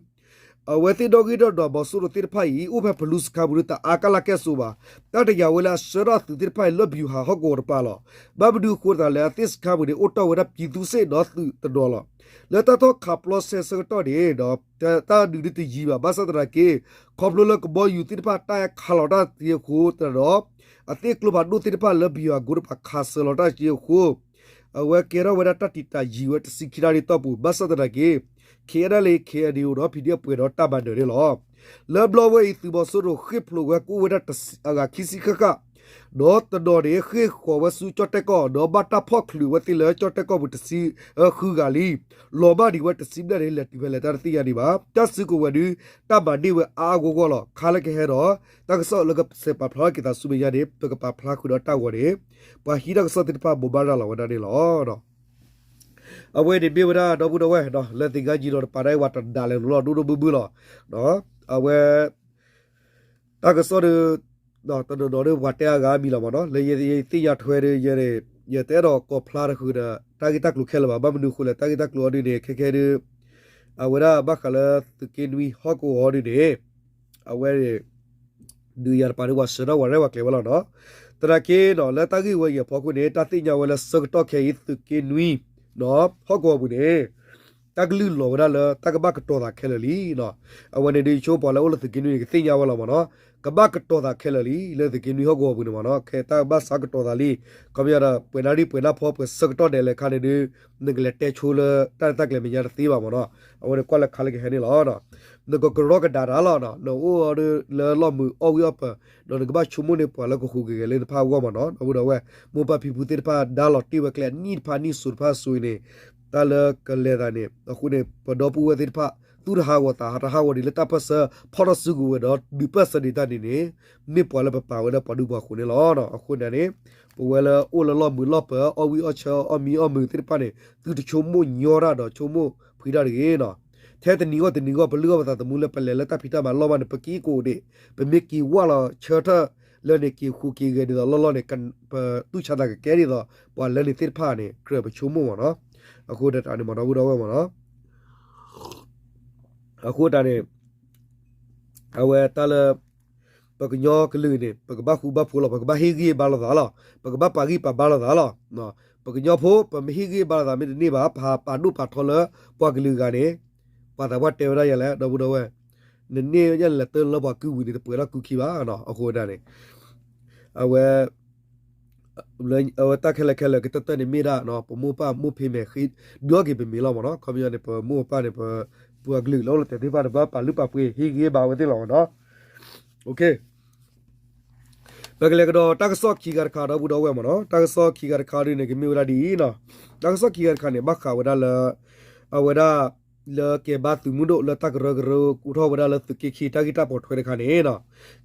အဝဲသ့ၣ်နီၣ်ဂံၢ်ဒီးဒွးမီၤစိရိၤသ့ၣ်တဖၣ်အံၤ အိၣ်ဖဲဖလူစခါပူၤဒီး တအါကလၢ်ကဲၣ်ဆိးဘၣ်. တၢ်တယာ်ဝဲလၢအဆှၢထီၣ်အသုးသ့ၣ်တဖၣ်အံၤ လၢပယူၤဟးဟီၣ်ကဝီၤတပၤလီၤ. ဘၣ်မနုၤအဃိသတးလဲၣ် အသ့ၣ်စခါပူၤန့ၣ် အိၣ်တီၢ်ဝဲဒၣ်ပံၤသူစ့ၣ်ဒီးသုးတနီၤလီၤ. လၢတၢ်ထီၣ်ခးပျီဆဲးဆၢကတီၢ်န့ၣ်ဒီး တၢ်ဒုးဒုးတယံာ်ဘၣ် ဘၣ်ဆၣ်သနာ်က့ ခီဖျိလၢကဘီယူၤသ့ၣ်တဖၣ်တၢ်ခးလီၤတၢ်တ့ၢ်အဃိသတးဒီး အသ့ၣ်ကျိဖးဒိၣ်သ့ၣ်တဖၣ်လၢပယူၤအကိးတပၤခးစၢၤလီၤတၢ်တ့ၢ်အဃိ အဝဲကဲထီၣ်ဝဲဒၣ်တၢ်တံာ်တာ်ယံာ်ဝဲတဆံခံနၣ်ရံၣ်အတီၢ်ပူၤ ဘၣ်ဆၣ်သနာ်က့ ခ့ၣ်အဲၣ်လ့ ခ့ၣ်အဲၣ်ဒ့ၣ်အိၣ်ဒီး ဖံၣ်ဒံၣ်အဲၣ် ပှဲၤဒီးတၢ်မၤနၢၤန့ၣ်လီၤ. လၢဘျီဝဲအံၤ သုးမီၤစိရိၤဃ့ၢ်ဖျိးဝဲကအိၣ်ဝဲဒၣ်အဂၤခံဆံဃၣ်ဃၣ် ဒီးတနီၤန့ၣ် ဃ့ၢ်ဃီၤဝဲဆူကၠီၣ်တဲၣ်ကီၢ် ဒီးဘၣ်တၢ်ဖီၣ်ချုးဝဲသ့ၣ်လၢကၠီၣ်တဲၣ်ကီၢ်ပူၤတဆံဃုဂၤလံ. လီၤမၢ်ဒံးဝဲတဆံဘျဲၣ်န့ၣ် လဲၤတုၤဖဲလဲၣ်တၢ်တသ့ၣ်ညါဒံးဘၣ်. တၢ်စုကဝဲၤဒုး တၢ်မၤန့ၢ်ဝဲအါအါဂီၢ်ဂီၢ်လီၤ. ခါလၢကဟဲဒီး တၢ်ကစီၣ်လၢကဆဲးပာ်ဖျါထီၣ်က့ၤသးဆူမဲာ်ညါန့ၣ် ပကပာ်ဖျါဃုာ်ဒီးတၢ်ဂီၤန့ၣ် ပှၤဟံးတၢ်ကစီၣ်သ့ၣ်တဖၣ်ဘိးဘၣ်ရၤလီၤဝဲဒၣ်န့ၣ်လီၤ. အဝဲန့ၣ်မ့ၢ်ဝဲဒၣ်ဒီပုၢ်ဒီဝဲၢ် လၢသ့ၣ်ခါယံၤဒီးတပၤဒၣ်အံၤ ပှၤတဒါလဲၤလိၤလီၤဒိၣ်ဒိၣ်မုၢ်မုၢ်လီၤ. အဝဲ တၢ်ကစီၣ်ဒီး တနီၤနီၤဒီးပှၤတဲအါဂၤမံၤလီၤမ့ၢ်နီၤ လၢယသ့ၣ်ညါထွဲဒီး ယတအဲၣ်ဒိးကိးဖျါတဃုာ်ဒီး တၢ်ဂ့ၢ်တၢ်ကျိၤခဲလၢာ်ဘၣ်. ဘၣ်မနုၤအဃိလဲၣ် တၢ်ဂ့ၢ်တၢ်ကျိၤအီၤဒ်န့ၣ် ခဲခဲဒုး အဝဲဒၣ်ဘၣ်ဃးလၢသုးက့နွံဟီၣ်ကဝီၤအီၤဒ်န့ၣ် အဝဲ ဒုးယၤတပၤဒုးပှၤဆှၢထီၣ်ဝဲရဲၣ်ဝဲကျဲၤဝဲလီၤနီၤ. သနာ်က့နီၤ လၢတၢ်ဂ့ၢ်ဝဲအံၤအဖီခိၣ်န့ၣ် တၢ်သ့ၣ်ညါဝဲလၢဆၢကတီၢ်ခဲအံၤ သုးက့နွံ ဟီၣ်ကဝီၤပူၤန့ၣ် တၢ်ကလုၢ်လီၤဝဲဒၣ်လၢတၢ်ကဘၣ်ကတီၤသးခဲလၢာ်လံ. အဝဲန့ၣ်ဒုးဆိပှၤလၢအိၣ်လၢသုးက့နွံန့ၣ် ကသ့ၣ်ညါဝဲလီၤမ့ၢ်နီၤ, ကဘၣ်ကတီၤသးခဲလၢာ်လံ လၢသုးက့နွံဟီၣ်ကဝီၤပူၤန့ၣ်မ့ၢ်နီၤ, ခဲတၢ်ဘၣ်ဆါကတီၤသးလံ. ခီပညီဒီး ပှဲၤနၣ်ရံၣ်ပှဲၤနၣ်ဖီပှဲၤဆၢကတီၢ်ဒဲးလဲၣ်ခါန့ၣ်ဒုး နကလဲၤတဲဆိလၢတၢ်ရဲၣ်တၢ်ကျဲၤမဲာ်ညါတသ့ဘၣ်မ့ၢ်နီၤ, အဝဲန့ၣ်ကွၢ်လၢခါလၢကဟဲန့ၣ်လီၤ. နကကရီကဒါတၢ်လီၤ, နအိၣ်လၢလီၢ်မုာ်အီၣ်ဝံၣ်အီၣ်ပၢၤ, ဒီးနကဘၣ်ဆိကမိၣ်န့ၢ်ပှၤလၢကဟူးက့ၤဂဲၤလၢနဖးအဂီၢ်မ့ၢ်နီၤ, ဒီပုၢ်ဒီဝဲၢ်, မိၢ်ပၢ်ဖံဖုသ့ၣ်တဖၣ်ဒါလီၤတ့ၢ်ဝဲကျဲအနံၣ်တဖၣ်နံၣ်စိၤတဖၣ်စိၤအံၤန့ၣ်, တၢ်လၢကလဲၤသးန့ၣ် အဃိန့ၣ် ပဒီပုၢ်ဝဲၢ်သ့ၣ်တဖၣ် သူၣ်တဟးဂီၤသးတဟးဂီၤဒံးလၢတၢ်ပၢၢ်ဆၢ ဖီၣ်ထီၣ်စုကဝဲၤဒီးဒုးပၢၢ်ဆၢဒံးတၢ်န့ၣ်န့ၣ်, မ့ၢ်ပှၤလၢပပာ်ဝဲဒၣ်ပှၤဒူပှၤဃိၤန့ၣ်လီၤ. အဃိန့ၣ်န့ၣ် ပဝဲလၢအိၣ်လၢလီၢ်မုာ်လီၢ်ပၢၤ အီၣ်ဝံၣ်အီၣ်ဆၢအီၣ်မံအီၣ်မုာ်သ့ၣ်တဖၣ်န့ၣ် သုတဆိကမိၣ်ညီတၢ်ဒီးဆိကမိၣ်ဖှံတၢ်တဂ့ၤနီၤ. ထဲတနံၤဂီၢ်တနံၤဂီၢ် ပလုၢ်အီၣ်ပသးသမူလၢပလဲၤလၢတၢ်ဖံးတၢ်မၤလီၢ်ဘၣ်န့ၣ် ပက့ၤကိးဒံး, ပမ့ၢ်က့ၤဝၢ်လီၤဆၢထၢၣ်လၢန့ၣ် က့ၤဟူးက့ၤဂဲၤဒ်သိးလီၢ်လီၢ်န့ၣ် ပသူၣ်ဆါသးကကဲဒ်သိး ပှၤလၢန့ၣ်သ့ၣ်တဖၣ်န့ၣ် ကြၢးပဆိကမိၣ်မ့ၢ်နီၤ. အဃိတၢ်န့ၣ်မ့ၢ်နီၤ ဒီပုၢ်ဒီဝဲၢ်မ့ၢ်နီၤ. အဃိတၢ်န့ၣ် အဝဲတၢ်လၢ ပကညီကလုာ်န့ၣ် ပကဘၣ်ဃူဘၣ်ဖိးလီၤ, ပကဘၣ်ဟ့ၣ်ဂံၢ်ဘါလိာ်သးလီၤ, ပကဘၣ်ပာ်ဂံၢ်ပာ်ဘါလိာ်သးလီၤ. ပကညီဖိ ပမ့ၢ်ဟ့ၣ်ဂံၢ်ဘါလိာ်သးမ့ၢ်တန့ၢ်ဘၣ် ပဟးပာ်ဒိၣ်ပာ်ထီလၢပှၤကလုာ်အဂၤန့ၣ်, ပှၤသးပှၢ်တဲဝဲဒၣ်ယၤလဲၣ် ဒီပုၢ်ဒီဝဲၢ်, နန့ၢ်ယဲၢ်လဲၤတၢလၢပှၤကုဝံၤန့ၣ် တပှဲၤထီၣ်ကုခံဘၣ်နီၤ. အဃိဒၣ်န့ၣ် အဝဲ အဝဲတၢ်ခဲလၢာ်ခဲလၢာ်ကတၢၢ်တၢၢ်န့ၣ်မ့ၢ်ဒၣ် ပမိၢ်ပၢ်မိၢ်ဖံးမဲာ်ဃ့ ဒုးအီၣ်က့ၤပမ့ၤလီၤမ့ၢ်နီၤ. ခီပညီန့ၣ် ပမိၢ်ပၢ်န့ၣ် ပပှၤကလုာ်လၢအိၣ်လၢတဲာ်သ့ၣ်တဖၣ်န့ၣ် ဘၣ်ပာ်လုၢ်ပာ်ပှ့ၤဟ့ၣ်ဂံၢ်ဟ့ၣ်ဘါဝဲသ့ၣ်လီၤမ့ၢ်နီၤ. ပကလဲၤကဒီးတၢ်ကစီၣ်ခံဂၤတခါဒီပုၢ်ဒီဝဲၢ်မ့ၢ်နီၤ. တၢ်ကစီၣ်ခံဂၤတခါဒီးန့ၣ် ကမ့ၢ်ဝဲဒၣ်ဒ်အံၤနီၤ. တၢ်ကစီၣ်ခံဂၤတခါန့ၣ် ဘၣ်ဃးဝဲဒၣ်လၢ အဝဲဒၣ် လၢကဲဘါသုးမုၢ်ဒိၣ်လၢတၢ်ကရၢကရိအိၣ်ထီၣ်ဝဲဒၣ်လၢသုးက့ခံ တၢ်ဂ့ၢ်တၢ်ပိာ်ထွဲတခါန့ၣ်နီၤ.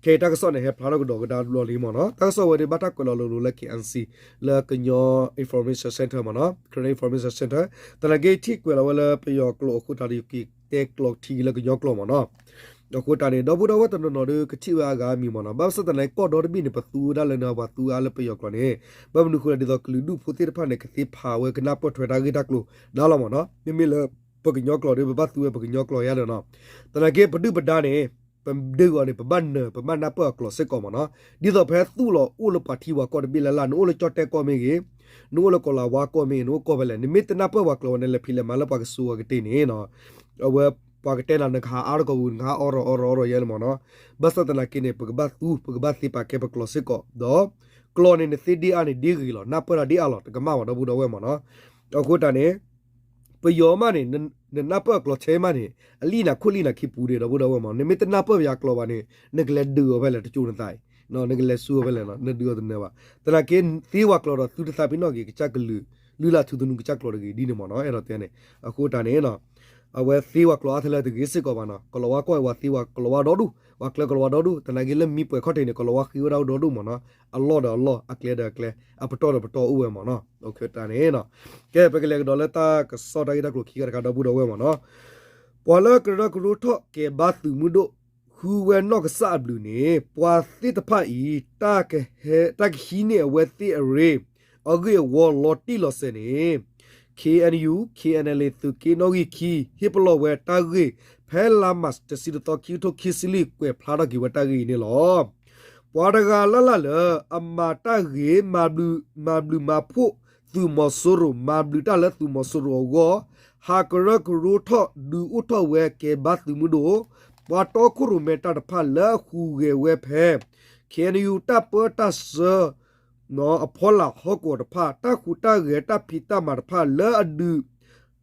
ခဲအံၤတၢ်ကစီၣ်န့ၣ် ဟဲဖျါထီၣ်ကဒီးကဒါဘျီလံမ့ၢ်နီၤ. တၢ်ကစီၣ်ဝဲဒၣ်ဘၣ်တၢ်ကွဲးလီၤလိၤလိၤလၢ ခ့ၣ်အဲၣ်စံၣ် လၢကညီ information center မ့ၢ်နီၤ, Karen Information Center, သနာ်က့ထံၣ်ကွဲးလီၤဝဲလၢပယီၤကျိာ်အဃိတၢ်ဒီး ယက့ၤတဲကျိးထံလၢကညီကျိာ်မ့ၢ်နီၤ. အဃိတၢ်န့ၣ် ဒီပုၢ်ဒီဝဲၢ်တနီၤနီၤဒီး ကထံၣ်ဝဲအဂၤမံၤမ့ၢ်နီၤ. ဘၣ်ဆၣ်သနာ်က့ကီၢ်ဒီတဘ့ၣ်န့ၣ် ပသူဝဲဒၣ်လၢန့ၣ် ပှၤသူအါလၢပယီၤကျိာ်န့ၣ်, ဘၣ်မနုၤဃိလဲၣ် ဒ်သိးကလုာ်ဒူၣ်ဖိသ့ၣ်တဖၣ်န့ၣ် ကသ့ဖးဝဲကနၢ်ပၢၢ်ထွဲတၢ်ဂ့ၢ်တၢ်ကျိၤဒါလီၤမ့ၢ်နီၤ. မ့မ့ၢ်လၢ ပကညီကျိာ်ဒီး ပဘၣ်သူဝဲပကညီကျိာ်ယါဒီးနီၤ. သနာ်က့ပဒုၣ်ပဒါန့ၣ် ပဒုးအီၤန့ၣ် ပဘၣ်နၢၤ ပဘၣ်နၢ်ပၢၢ်အကျိာ်စ့ၢ်ကီးမ့ၢ်နီၤ. ဒ်သိးဖဲသူၣ်လီၤအိၣ်လၢပှၤထံပှၤကီၢ်တဘ့ၣ်လၢ်လၢ် နအိၣ်လၢကၠီၣ်တဲၣ်ကီၢ်မ့ၢ်ဂ့ၤ, နအိၣ်လၢကီၤလၤဝါကီၢ်မ့ၢ်ဂ့ၤ, နအိၣ်ကီၢ်ဖဲလဲၣ် နမ့ၢ်တနၢ်ပၢၢ်ပှၤကျိာ်ဝဲန့ၣ် လဲၤဖံးလဲၤမၤလၢပှၤကစူၤအီၤကတ့ၢ်န့ၣ်နီၤ. အဝဲ ပှၤကတဲနၤ နကဟးအါတကီၢ်ပူၤ နကဟးအီရီၤအီရီၤအီရီၤယဲလၢမ့ၢ်နီၤ. ဘၣ်ဆၣ်သနာ်က့န့ၣ် ပကဘၣ်သူ ပကဘၣ်သ့ပာ်ကဲပကျိာ်စ့ၢ်ကီး ဒီး ကျိာ်န့ၣ် နသ့ဒ်အါန့ၣ် ဒ်ဂ့ၤလီၤ, နၢ်ပၢၢ်တၢ်ဒ်အါလီၤ တကမၣ်ဘၣ် ဒီပုၢ်ဒီဝဲၢ်မ့ၢ်နီၤ. အဃိတၢ်န့ၣ် ပယီၤမးန့ၣ် နနၢ်ပၢၢ်အကျိာ်ဆဲမးန့ၣ် အလံၣ်နၤခိၣ်လံၣ်နၤခံပူၤဒံး ဒီပုၢ်ဒီဝဲၢ်မ့ၢ်နီၤ. နမ့ၢ်တနၢ်ပၢၢ်ပယီၤကျိာ်ဘၣ်န့ၣ် နကလဲၤဒုးအီၤဖဲလဲၣ် တကၠိနသးအံၤ, နကလဲၤဆူအီၤဖဲလဲၣ်နီၤ, နဒုးအီၤတနၢၤဘၣ်. သနာ်က့ သ့ဝဲကျိာ်ဒီး သုတသးပ့ၤနီၣ်က့ၤ ကစၢ်ကလုာ် လုၢ်လၢ်ထူသနူကစၢ်ကျိာ်တဂ့ၤဒ်န့ၣ်မ့ၢ်နီၤ, အဲၣ်ဒိးတဲန့ၣ်. အဃိတၢ်န့ၣ်နီၤ အဝဲသ့ဝဲကျိာ်အါထဲလၢတဂ့ၤစ့ၢ်ကီးဘၣ်နီၤ. ကီၤလၤဝါကီၢ်အံၤ ပှၤသ့ဝဲကျိာ်ဝါဒီဒူၣ်, ပှၤကျဲကီၤလၤဝါဒီဒူၣ်, သနာ်က့လၢမံပှဲၤခီၣ်ထံးန့ၣ် ကီၤလၤဝါဃ့ဝဲဒၣ်ဒီဒူၣ်မ့ၢ်နီၤ. အလီၢ်ဒီးအလီၢ်, အကျဲဒီးအကျဲ, အပတီၢ်ဒီးပတီၢ်အိၣ်ဝဲမ့ၢ်နီၤ. တၢ်န့ၣ်နီၤ. ကဲ ပကလဲၤကဒီးလၢတၢ်ကစီၣ်တၢ်ဂ့ၢ်တၢ်ကျိၤခံဂၤတခါ ဒီပုၢ်ဒီဝဲၢ်မ့ၢ်နီၤ. ပှၤလၢကရၢကရိထီၣ်ကဲဘါသုးမုၢ်ဒိၣ် ဃုဝဲနီၢ်ကစၢ်အဘျုးန့ၣ် ပှၤသ့ၣ်တဖၣ်အံၤ တၢ်ကဟံးန့ၢ်အဝဲသ့ၣ်အရ့ အဂ့ၢ်အဝီလီၤတံၢ်လီၤဆဲးန့ၣ် K N U K N L A သုးက့နီၣ်ဂံၢ်ခံ ဟ့ၣ်ပလီၢ်ဝဲတၢ်ဂ့ၢ် ဖဲလါမၢ်ၡး တဆံတသီ ခံကထိခံဆံလွံၢ် ကွဲးဖျါထီၣ်က့ၤဝဲတၢ်ဂ့ၢ်အံၤန့ၣ်လီၤ. ပှၤတဂၤလၢ်လၢ်လၢ အမၤတၢ်ဂ့ၤ မၤဘျုးမၤဖှိၣ်သုးမီၤစိရိၤ မၤဘျုးတၢ်လၢသုးမီၤစိရိၤအဂီၢ် ဟးကရၢကရိထီၣ်ဒုးအိၣ်ထီၣ်ဝဲကဲဘါသုးမုၢ်ဒိၣ် ပှၤတီခိၣ်ရိၣ်မဲတၢ်တဖၣ်လၢအဟူးဂဲၤဝဲဖဲ K N U တၢ်ပၢတၢ်ဆှၢ အဖီလာ်ဟီၣ်ကဝီၤတဖၣ် တၢ်ဟူးတၢ်ဂဲၤတၢ်ဖံးတၢ်မၤတဖၣ်လၢအဒုး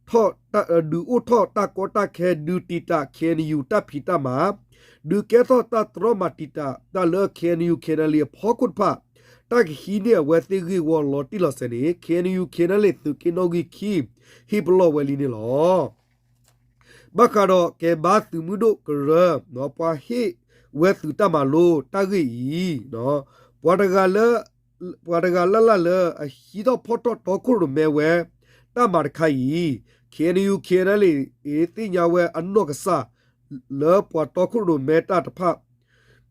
ဒုးအိၣ်ထီၣ်တၢ်ကီတၢ်ခဲ ဒုးတံာ်တာ် K N U တၢ်ဖံးတၢ်မၤ ဒုးကဲထီၣ်တၢ်တြီမၤတံာ်တာ်တၢ်လၢ K N U K N L A အဖီခိၣ်တဖၣ် တၢ်ကဟံးန့ၢ်အဝဲသ့ၣ်ဂ့ၢ်ဝီလီၤတံၢ်လီၤဆဲးန့ၣ် K N U K N L A သုးက့နီၣ်ဂံၢ်ခံ ဟ့ၣ်ပလီၢ်ဝဲလံန့ၣ်လီၤ. ဘၣ်ဃးဒီးကဲဘါသုးမုၢ်ဒိၣ်ကရၢ ပှၤဟ့ၣ်ဝဲသုးတၢ်မၤလိတၢ်ဂ့ၢ်အံၤ ပှၤတဂၤလၢ်လၢ်လၢအဟံးထီၣ်ဖီၣ်ထီၣ်တီခိၣ်ရိၣ်မဲဝဲ တၢ်မၤတခါအံၤ K N U K N L A သ့ၣ်ညါဝဲအနီၢ်ကစၢ် လၢပှၤတီခိၣ်ရိၣ်မဲတၢ်တဖၣ်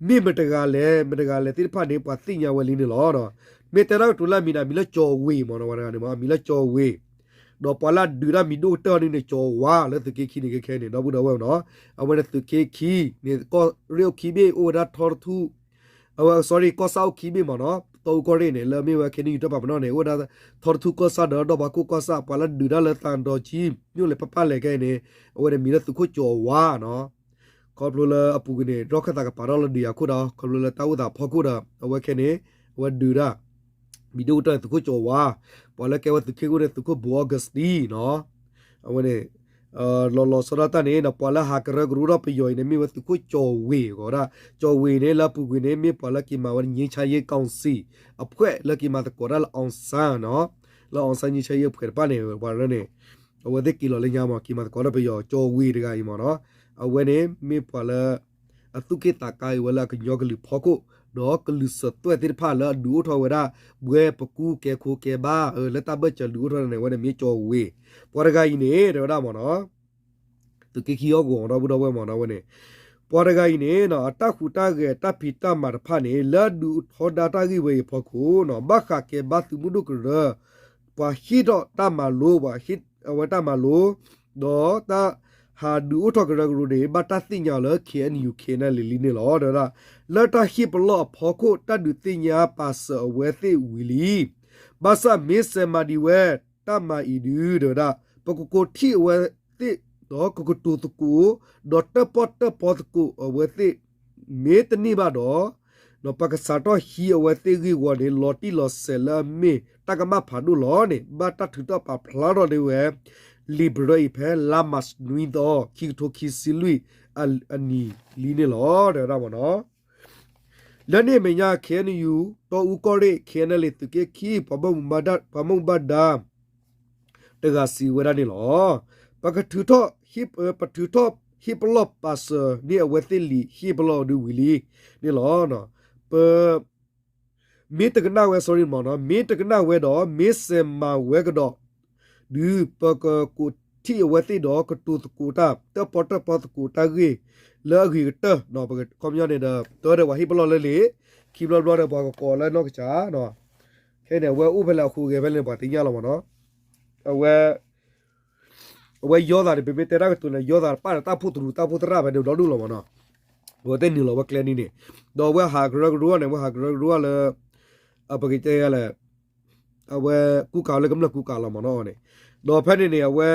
မ့ၢ်မတဂၤလဲၣ် မတဂၤလဲၣ်သ့ၣ်တဖၣ်န့ၣ် ပှၤသ့ၣ်ညါဝဲလံန့ၣ်လီၤ. မ့ၢ်တဲတၢ်ကတိၤလၢအမံၤန့ၣ် အမံၤလၢကၠီၤဝ့ၤမ့ၢ်နီၤ, ပှၤတဂၤန့ၣ်မ့ၢ် အမံၤလၢကၠီၤဝ့ၤ, ဒီးပှၤလၢအဒုးတၢ်မံၤဒိၣ်ကတၢၢ်အီၤန့ၣ် ကၠီၤဝါလၢသုးက့ခံန့ၣ် ခဲခဲန့ၣ် ဒီပုၢ်ဒီဝဲၢ်နီၤ, အဝဲန့ၣ်သုးက့ခံန့ၣ် ကီၢ်ရ့ၣ်အိၣ်ခံဘ့ၣ် အိၣ်ဝဲဒၣ်ထီတထူၣ်, အဝဲ sorry ကီၢ်ဆၣ်အိၣ်ခံဘ့ၣ်မ့ၢ်နီၤ တီအူကီၢ်ရ့ၣ်န့ၣ် လၢအမ့ၢ်ဝဲ KNU တၢ်ပာ်ပနီၣ်န့ၣ် အိၣ်ဝဲဒၣ် ထီတထူၣ်ကီၢ်ဆၣ်ဒီး ဒီၣ်ဖးခိၣ်ကီၢ်ဆၣ် ပှၤလၢဒုးတၢ်လၢသးဒီကၠံ မ့ၢ်အိၣ်လဲၤပၢ်ပၢ်လဲၤခဲအံၤန့ၣ် အဝဲန့ၣ်မံၤလၢသုးခိၣ်ကၠီၤဝါနီၤ. ခီဖျိလၢအပူၤကွံာ်န့ၣ် ဒီၣ်ခၢၣ်သးကပာ်ထီၣ်လၢဒုးယၤခိၣ်ဒီး ခီဖျိလၢတၢ်အိၣ်သးအဖီခိၣ်ဒီး အဝဲခဲန့ၣ် အဝဲဒုးတၢ် မံၤဒိၣ်ကတၢၢ်သုးခိၣ်ကၠီၤဝါ, ပှၤလၢကဲဝဲသုးခိၣ်န့ၣ် သုးခိၣ်ဘိအီကူးစတံနီၤ. အဝဲန့ၣ် လီၤလီၤဆီဒၣ်တၢ်န့ၣ် ပှၤလၢဟးကရၢကရိထီၣ်ပယီၤအံၤန့ၣ် မ့ၢ်ဝဲသုးခိၣ်ကၠီၤဝ့ၤအဂီၢ်ဒၣ်. ကၠီၤဝ့ၤန့ၣ် လၢအပူၤကွံာ်န့ၣ် မ့ၢ်ပှၤလၢက့ၤမၤဝဲ ငြိမ်းချမ်းရေးကောင်စီ အဖွဲ့ လၢက့ၤမၤသကိးတၢ်လၢ အောင်ဆန်းနီၤ, လၢ အောင်ဆန်း ငြိမ်းချမ်းရေး အဖွဲ့ တဖၣ်န့ၣ် ပှၤလၢန့ၣ် အဝဲသ့ၣ်က့ၤလီၤလၢညါမး က့ၤမၤသကိးတၢ်ပယီၤ ကၠီၤဝ့ၤတဂၤအံၤမးနီၤ. အဝဲန့ၣ်မ့ၢ်ပှၤလၢ အသူၣ်က့ၣ်သးကါအံၤဝဲလၢအကညီကလုာ်ဖီခိၣ်, ဒီးကလုာ်စၢၤသွဲၣ်သ့ၣ်တဖၣ်လၢအဒုးအိၣ်ထီၣ်ဝဲဒၣ် ဘှဲပကူကဲခိကဲဘါ လၢတၢ်ဘၢၣ်စၢၤဒုးအိၣ်ထီၣ်န့ၣ် အဝဲန့ၣ်မ့ၢ်ကၠီၤဝ့ၤ. ပှၤတဂၤအံၤန့ၣ် တဲဝဲဒၣ်မးနီၤ သုးက့ခံဟီၣ်ကဝီၤဒီပုၢ်ဒီဝဲၢ်မးနီၤ အဝဲန့ၣ် ပှၤတဂၤအံၤန့ၣ် အတၢ်ဟူးတၢ်ဂဲၤတၢ်ဖံးတၢ်မၤတဖၣ်န့ၣ် လၢအဒုးထီဒါတၢ်ဂ့ၢ်ဝဲအံၤအဖီခိၣ်နီၤ ဘၣ်ဃးကဲဘါသုးမုၢ်ဒိၣ်ကရၢ ပှၤဟ့ၣ်ထီၣ်တၢ်မၤလိ ပှၤဟ့ၣ်အဝဲတၢ်မၤလိ ဒီးတၢ်ဟးဒုးအိၣ်ထီၣ်ကရၢကရိန့ၣ် ဘၣ်တၢ်သ့ၣ်ညါအီၤလၢ KNU KNLA လံန့ၣ်လီၤ. တဲဝဲဒၣ် လၢတၢ်ဟ့ၣ်ပလီၢ်အဖီခိၣ် တၢ်ဒုးသ့ၣ်ညါပာ်စၢၤအဝဲသ့ၣ်ဝံၤလံ. ဘၣ်ဆၣ်မ့ၢ်စဲးမၤဒံးဝဲ တၢ်မၤအံၤဒုး တဲဝဲဒၣ် ပကကိးထီၣ်အဝဲသ့ၣ် ဒီးကကတိၤသကိး ဒီးတၢၣ်ပီၣ်တၢၣ်ပီသကိးအဝဲသ့ၣ် မ့ၢ်တန့ၢ်ဘၣ်ဒီး ပကစးထီၣ်ဟံးအဝဲသ့ၣ်ဂ့ၢ်ဝီန့ၣ် လီၤတံၢ်လီၤဆဲးလၢအမ့ၢ်တၢ်ကမၣ်ဖးဒိၣ်လီၤန့ၣ် ဘၣ်တၢ်ထုးထီၣ်ပာ်ဖျါထီၣ်ဒၣ်ဝဲ လံာ်ဘြၢအံၤဖဲလါမးနွံသီ ခံကထိခံဆံလွံၢ်အနံၤလံန့ၣ်လီၤ တဲဝဲဒၣ်မးနီၤ. လၢန့ၣ်အမဲာ်ညါ KNU တီအူကီၢ်ရ့ၣ် KNLA သုးက့ခံ ပှၤမၢမူဘၣ်ဒါ တဂၤစံးဝဲဒၣ်န့ၣ်လီၤ. ပကထုးထီၣ် ပထုးထီၣ်ဟ့ၣ်ပလီၢ်ပာ်စၢၤန့ၢ်အဝဲသ့ၣ်လံာ်ဟ့ၣ်ပလီၢ်ဒုးဝံၤလံန့ၣ်လီၤ. ပ မ့ၢ်တကနၣ်ဝဲ sorry မးနီၤ မ့ၢ်တကနၣ်ဝဲဒီး မ့ၢ်စဲးမၤဝဲကဒီး ဒုး ပကကိးထီၣ်အဝဲသ့ၣ်ဒီး ကတိၤသကိးတၢ် တၢၣ်ပီၣ်တၢၣ်ပီသကိးတၢ်ဂ့ၢ် လၢအဂ့ၤကတၢၢ် ခီပညီန့ၣ်ဒီး တၢ်ဒီးပှၤဟ့ၣ်ပလီၢ်လၢလံာ် ခံဘျီဘျီဒီးပှၤကကိးလၢနီၢ်ကစၢ် ခဲန့ၣ် အဝဲအိၣ်ဖဲလဲၣ်အဃိဂဲၤဖဲလဲၣ်န့ၣ် ပှၤသ့ၣ်ညါလီၤမးနီၤ. အဝဲ အဝဲယီသးန့ၣ် ပမ့ၢ်တဲတၢ်ကတိၤန့ၣ် ယီသးတပၣ်ဒီးတၢ်ဖိတရူးတၢ်ဖိသရၣ်ဖဲန့ၣ်ဒီဒူၣ်လီၤမးနီၤ. အဝဲသ့ၣ်နုာ်လီၤဝဲကျဲန့ၣ်န့ၣ် ဒီးအဝဲဟးကရၢကရိန့ၣ် အဝဲဟးကရၢကရိလၢ ပကတဲလဲၣ် အဝဲကူကၤလၢကမျၢၢ်ကူကၤလီၤမးနီၤန့ၣ် ဒီးဖဲန့ၣ်န့ၣ် အဝဲ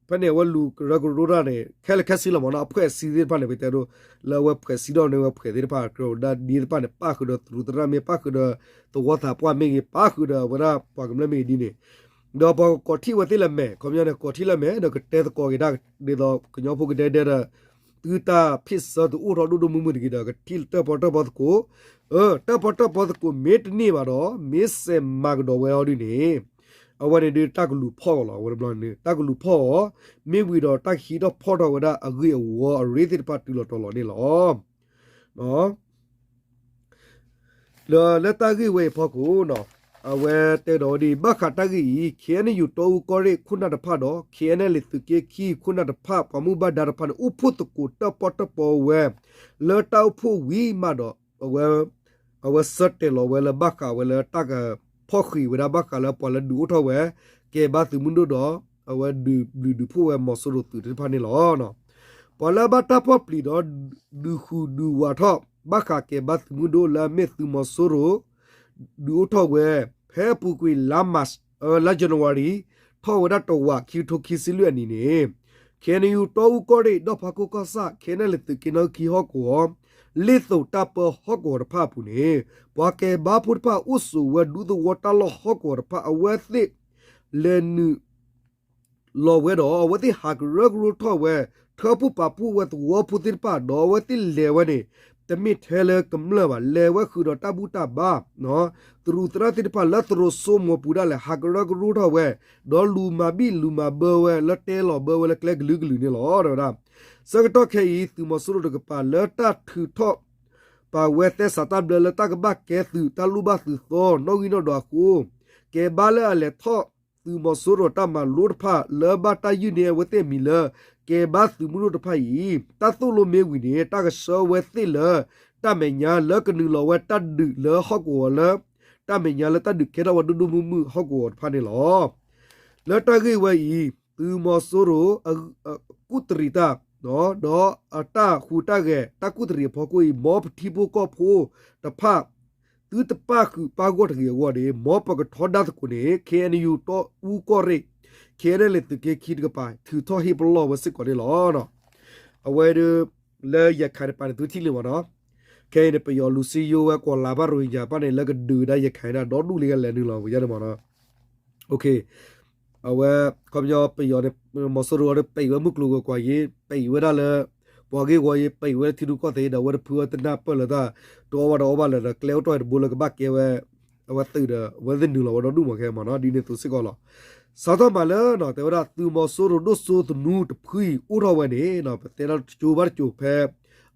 ဖဲန့ၣ်အဝဲလူၤကရၢကရိတၢ်န့ၣ် ခဲလၢာ်ခဲဆ့လီၤမးနီၤ အဖွဲ့အစည်းသ့ၣ်တဖၣ်န့ၣ် ပတဲဒိ လၢအဝဲ ဖွဲ့စည်းထီၣ်န့ၢ်ဝဲ အဖွဲ့သ့ၣ်တဖၣ် ကရၢဒၣ်ဒ်သ့ၣ်တဖၣ်န့ၣ် ပၣ်ဃုာ်ဒီးသရူးသရၣ်မ့ၢ် ပၣ်ဃုာ်ဒီးသဝီသးပှၢ်မ့ၢ်ဂ့ၤ ပၣ်ဃုာ်ဒီးအဝဲဒၣ်ပှၤကမျၢၢ်မ့ၢ်ဂ့ၤဒ်န့ၣ် ဒီးပှၤကကိးထီၣ်ဝဲသ့ၣ်လၢမဲာ် ခီပညီန့ၣ် ကိးထီၣ်လၢမဲာ် ဒီးကတဲသကိးက့ၤတၢ် ဒ်သိးကညီဖိကဒဲဒဲဒီး သုတၢ်ဖ့ၣ်ဆၢတအိၣ်ထီၣ်ဒိၣ်ဒိၣ်မုၢ်မုၢ်တဂ့ၤဒီး ကထံၣ်တၢၣ်ပီတၢၣ်ပီသကိး တၢၣ်ပီတၢၣ်ပီသကိးမ့ၢ်တန့ၢ်ဘၣ်ဒီး မ့ၢ်စဲးမၤကဒီးဝဲအီၤဒ်န့ၣ် အဝဲန့ၣ်ဒုးတၢ်ကလူၤဖီၣ်အီၤလီၤ အဝဲတဘျီန့ၣ် တၢ်ကလူၤဖီၣ်အီၤ မ့ၢ်ဝံၤဒီးတၢ်ကဟံးထီၣ်ဖီၣ်ထီၣ်ဝဲဒၣ်အဂ့ၢ်အဝီအရ့သ့ၣ်တဖၣ်တုၤလီၤတီၤလီၤန့ၣ်လီၤ. လၢ လၢတၢ်ဂ့ၢ်ဝဲအံၤအဖီခိၣ် အဝဲတဲဒီးဝဲဒ်အံၤ ဘၣ်ဃးတၢ်ဂ့ၢ်အံၤ KNU တီအူကီၢ်ရ့ၣ်ခိၣ်နၢ်တဖၣ်ဒီး KNLA သုးက့ခံခိၣ်နၢ်တဖၣ် ပှၤမူဘၣ်ဒါတဖၣ်န့ၣ် အိၣ်ဖှိၣ်သကိးတၢၣ်ပီတၢၣ်ပီဝဲ လၢတၢ်အိၣ်ဖှိၣ်ဝံၤမးဒီး အဝဲ အဝဲဆၢတဲာ်လီၤဝဲလၢဘၣ်ဃးဝဲလၢတၢ်ကဖီၣ်ဃံးဝဲဒၣ်ဘၣ်ဃးလၢပှၤလၢဒုးအိၣ်ထီၣ်ဝဲ ကဲဘါသုးမုၢ်ဒိၣ်ဒီး အဝဲဒုးဘျုးဒုးဖှိၣ်ဝဲမီၤစိရိၤသုးသ့ၣ်တဖၣ်န့ၣ်လီၤ. ပှၤလၢအဘၣ်တၢ်ဖီၣ်ပျံၤဒီး ဒုးဟူးဒုးဝးထီၣ် ဘၣ်ဃးကဲဘါသုးမုၢ်ဒိၣ်လၢအမ့ၢ်သုးမီၤစိရိၤ ဒုးအိၣ်ထီၣ်ဝဲ ဖဲအပူၤကွံာ်လါမး လါ January ထီၣ်ဝဲဒၣ်တဝာ် ခံကထိခံဆံလွံၢ်အနံၤန့ၣ် KNU တီအူကီၢ်ရ့ၣ် ဒီၣ်ဖးခိၣ်ကီၢ်ဆၣ် KNLA သုးက့နီၣ်ဂံၢ်ဟီၣ်ကဝီၤ လ့ၣ်သိးတၢ်ပၢဟီၣ်ကဝီၤတဖၣ်အပူၤန့ၣ် ပှၤကဲဘါဖိတဖၣ်အိၣ်ဆိးဝဲဒူသဝီတၢ်လီၢ်ဟီၣ်ကဝီၤတဖၣ် အဝဲသ့ၣ် လဲၤနုာ် လီၤဝဲဒီး အဝဲသ့ၣ်ဟးကရၢကရိထီၣ်ဝဲ ထၢဖှိၣ်ပာ်ဖှိၣ်ဝဲသဝီဖိသ့ၣ်တဖၣ် ဒီးအဝဲသ့ၣ်လဲၤဝဲန့ၣ် တမ့ၢ်ထဲလၢကမျၢၢ်ဘၣ် လဲၤဝဲဃုာ်ဒီးတၢ်ဘူၣ်တၢ်ဘါ သရူးသရၣ်သ့ၣ်တဖၣ်လၢသရိာ်စိမိၤပူၤဒၣ်လဲာ် ဟးကရၢကရိထီၣ်ဝဲ ဒီးလူၤမၤဘံၣ်လူၤမၤဘၢဝဲ လၢတဲလီၤဘၢဝဲလၢကျဲကလုာ်ကလုာ်န့ၣ်လီၤ တဲဝဲဒၣ်. ဆၢကတီၢ်ခဲအံၤ သုးမီၤစိရိၤတကပၤလၢတၢ်ထုးထီၣ် ပာ်ဝဲသဲစးတၢ်ဘျၢလၢတၢ်ကဘၣ်ကဲသုး တၢ်လိၣ်ဘၣ်သုးသီ နီၣ်ဂံၢ်နီၣ်ဒွးအဃိ ကဲဘါလၢအလဲၤထီၣ် သုးမီၤစိရိၤတၢ်မၤလိတဖၣ် လၢဘၣ်တၢ်ယုၢ်န့ၢ်အဝဲသ့ၣ်အမံၤလၢ ကဲဘါသုးမုၢ်ဒိၣ်တဖၣ်အံၤ တၢ်သိၣ်လိမ့ၢ်ဝံၤန့ၣ် တၢ်ကဆှၢဝဲသ့ၣ်လၢ တၢ်မဲာ်ညါလၢကနုာ်လီၤဝဲတၢ်ဒုးလၢဟီၣ်ကဝီၤလၢ တၢ်မဲာ်ညါလၢတၢ်ဒုးကဲထီၣ်ဝဲဒိၣ်ဒိၣ်မုၢ်မုၢ်ဟီၣ်ကဝီၤတဖၣ်န့ၣ်လီၤ. လၢတၢ်ဂ့ၢ်ဝဲအံၤ သုးမီၤစိရိၤ ကူၣ်တရံးတၢ် ဒီးအတၢ်ဟူးတၢ်ဂဲၤ တၢ်ကူၣ်တရံးအဖီခိၣ်အံၤ မ်ပထံဖိကီၢ်ဖိတဖၣ် သုတပာ်ဃုာ်ပာ်ဂီၢ်တဂ့ၤအဂီၢ်န့ၣ် မ်ပကထီဒါသကိးန့ၣ် KNU တီအူကီၢ်ရ့ၣ် KNLA သုးက့ခံတကပၤ ထုးထီၣ်ဟ့ၣ်ပလီၢ်ဝဲစ့ၢ်ကီးန့ၣ်လီၤ. အဝဲဒၣ် လၢရခိုင်တကပၤန့ၣ် သုထံၣ်လံမ့ၢ်နီၤ, ခဲအံၤန့ၣ် ပယီၤလူၤစံယိဝဲ ကွီၤလၤဘၣ်ရိဟင်ဂျာပၣ်န့ၣ် လၢကဒုးဒါရခိုင်ဒၣ်ဒီဒူၣ်လံကလဲၤနုာ်လီၤ ပယီၤန့ၣ်မ့ၢ်နီၤ. အဝဲ ခီပညီပယီၤန့ၣ် မီၤစိရိၤဒီး ပံးဝဲမုၢ်ကျိၤဝဲၤကွာ်အံၤ ပံးဝဲဒၣ်လၢ ပှၤဂ့ၢ်ဝီအံၤ ပံးဝဲလၢထံရူၢ်ကီၢ်သဲးဒီး အဝဲတဖုအတနၢ်ပၢၢ်လၢတၢ် တအီၣ်ဘၣ်တအီဘၣ်လၢၤဒီး ကျဲအိၣ်ထီၣ်တဘိလၢကဘၣ်ကဲဝဲ အဝဲသုးဒီး အဝဲသ့ၣ်နုာ်လီၤဝဲဒီဒူၣ်မ့ၢ်ခဲမ့ၢ်နီၤ ဒ်န့ၣ်အသိးစ့ၢ်ကီးလီၤ. စးထီၣ်မးလၢ တဲဝဲဒၣ် သုးမီၤစိရိၤဒိၣ်စိသနူတဖုအံၤအိၣ်ထီၣ်ဝဲန့ၣ် ပတဲဒၣ်တကၠိဘၣ်တကၠိဖဲ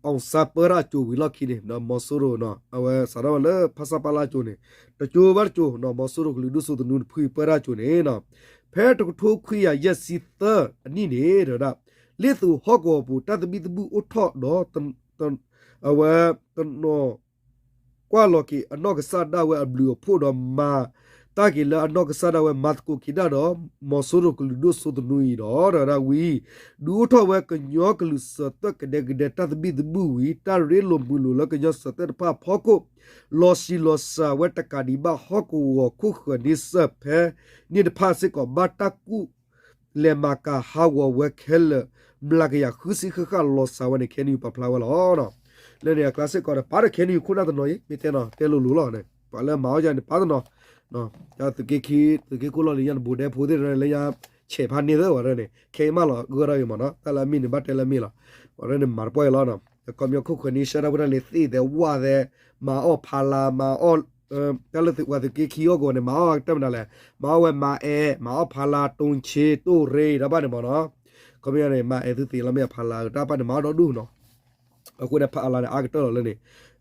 အောင်ဆန်း ပၢတၢ်အကၠိဝံၤလီၢ်ခံန့ၣ် မီၤစိရိၤ အဝဲစးထီၣ်ဝဲလၢ ဖဆပလ အကၠိန့ၣ် တကၠိဘၣ်တကၠိ မီၤစိရိၤကလုာ်ဒိၣ်စိသနူတဖုအံၤပၢတၢ်အကၠိန့ၣ် ဖဲတကထိခွံကယၤယဲၢ်ဆံသၢအနံၣ်န့ၣ် တဲဝဲဒၣ် လ့ၣ်သုးဟီၣ်ကဝီၤပူၤ တၢ်သဘံၣ်သဘုၣ်အိၣ်ထီၣ်ဒီး အဝဲ တနီၤ ကွၢ်လီၤက့ၤအနီၢ်ကစၢ်ဒၣ်ဝဲအဘျုးအဖှိၣ်ဒီးမၤတၢ်က့ၤလၢအနီၢ်ကစၢ်ဒၣ်ဝဲ မၤသကိးက့ၤတၢ်ဒီး မီၤစိရိၤကလုာ်ဒိၣ်စိသနူအံၤဒီး တဲဝဲဒၣ်ဝံၤ ဒုးအိၣ်ထီၣ်ဝဲကညီကလုာ်စၢၤသွဲၣ်ကဒဲကဒဲတၢ်သဘံၣ်သဘုၣ်ဝံၤ တၢ်ရ့လိာ်မုာ်လိာ်လၢကညီစၢၤသွဲၣ်တဖၣ်အဖီခိၣ် လီၤဆံးလီၤစှၤဝဲတကးဒံးဘၣ်ဟီၣ်ကဝီၤခိၣ်ဃၢၤန့ဆၢၣ်ဖဲန့ၣ်တဖၣ်စ့ၢ်ကီး ဘၣ်တၢ်ကူၣ်လဲၤမၤကၤဟးဂီၤဝဲခဲလၢာ် မျးကယၤဃုဆံဃၣ်ဃၣ်လီၤစှၤဝဲန့ၣ် ခဲအံၤပာ်ဖျါဝဲလီၤ. လၢန့ၣ်အကျါစ့ၢ်ကီးဒီး ပာ်ဒီးခဲအံၤခိၣ်နၢ်တနီၤအံၤ မ့ၢ်တဲနီၤတဲလိၤလိၤလီၤန့ၣ် ပှၤလၢမၤအီၣ်ယၤန့ၣ် ပာ်တနီၤ သုးက့ခံ သုးက့ခိၣ်လီၢ်လံၤယၤန့ၣ် ဘူးဒဲဖိသ့ၣ်တဖၣ်န့ၣ် လၢယၤဆဲးဖးန့ၢ်သၢဝဲဒၣ်န့ၣ် ခဲအံၤမးလီၤ ဂၢၢ်ထီၣ်အံၤမ့ၢ်နီၤ တၢ်လၢအမ့ၢ်န့ၣ် ဘၣ်တဲလၢအမ့ၢ်လီၤ. ဝဲဒၣ်န့ၣ် မၤတပှၢ်အံၤလီၤ. ခီပညီခိၣ်ဃၢၤန့ဆၢၣ်တၢ်ဖိတၢ်လံၤသ့ၣ်သဲးဝၣ်သဲး မၤအီၣ်ဖးလၤ မၤအီၣ် တၢ်လၢသုးဝဲသုးက့ခံအီၣ်ကဝီၤန့ၣ် မၤအီၣ်တၢ်မနုၤလဲၣ် မၤအီၣ်ဝဲမၤအဲၣ် မၤအီၣ်ဖးလၤ တိၢ်ဆ့ တိၢ်ရ့ တၢ်ဘၣ်န့ၣ်မ့ၢ်နီၤ. ခီပညီန့ၣ် မၤအဲၣ်သုသ့ၣ်လီၤမ့ၢ်ဖးလၤ တၢ်ဘၣ်န့ၣ် မၤအီၣ်ဒီဒူၣ်နီၤ. အဃိန့ၣ် ဖးလၤန့ၣ် အါကတၢၢ်လီၤလၢန့ၣ်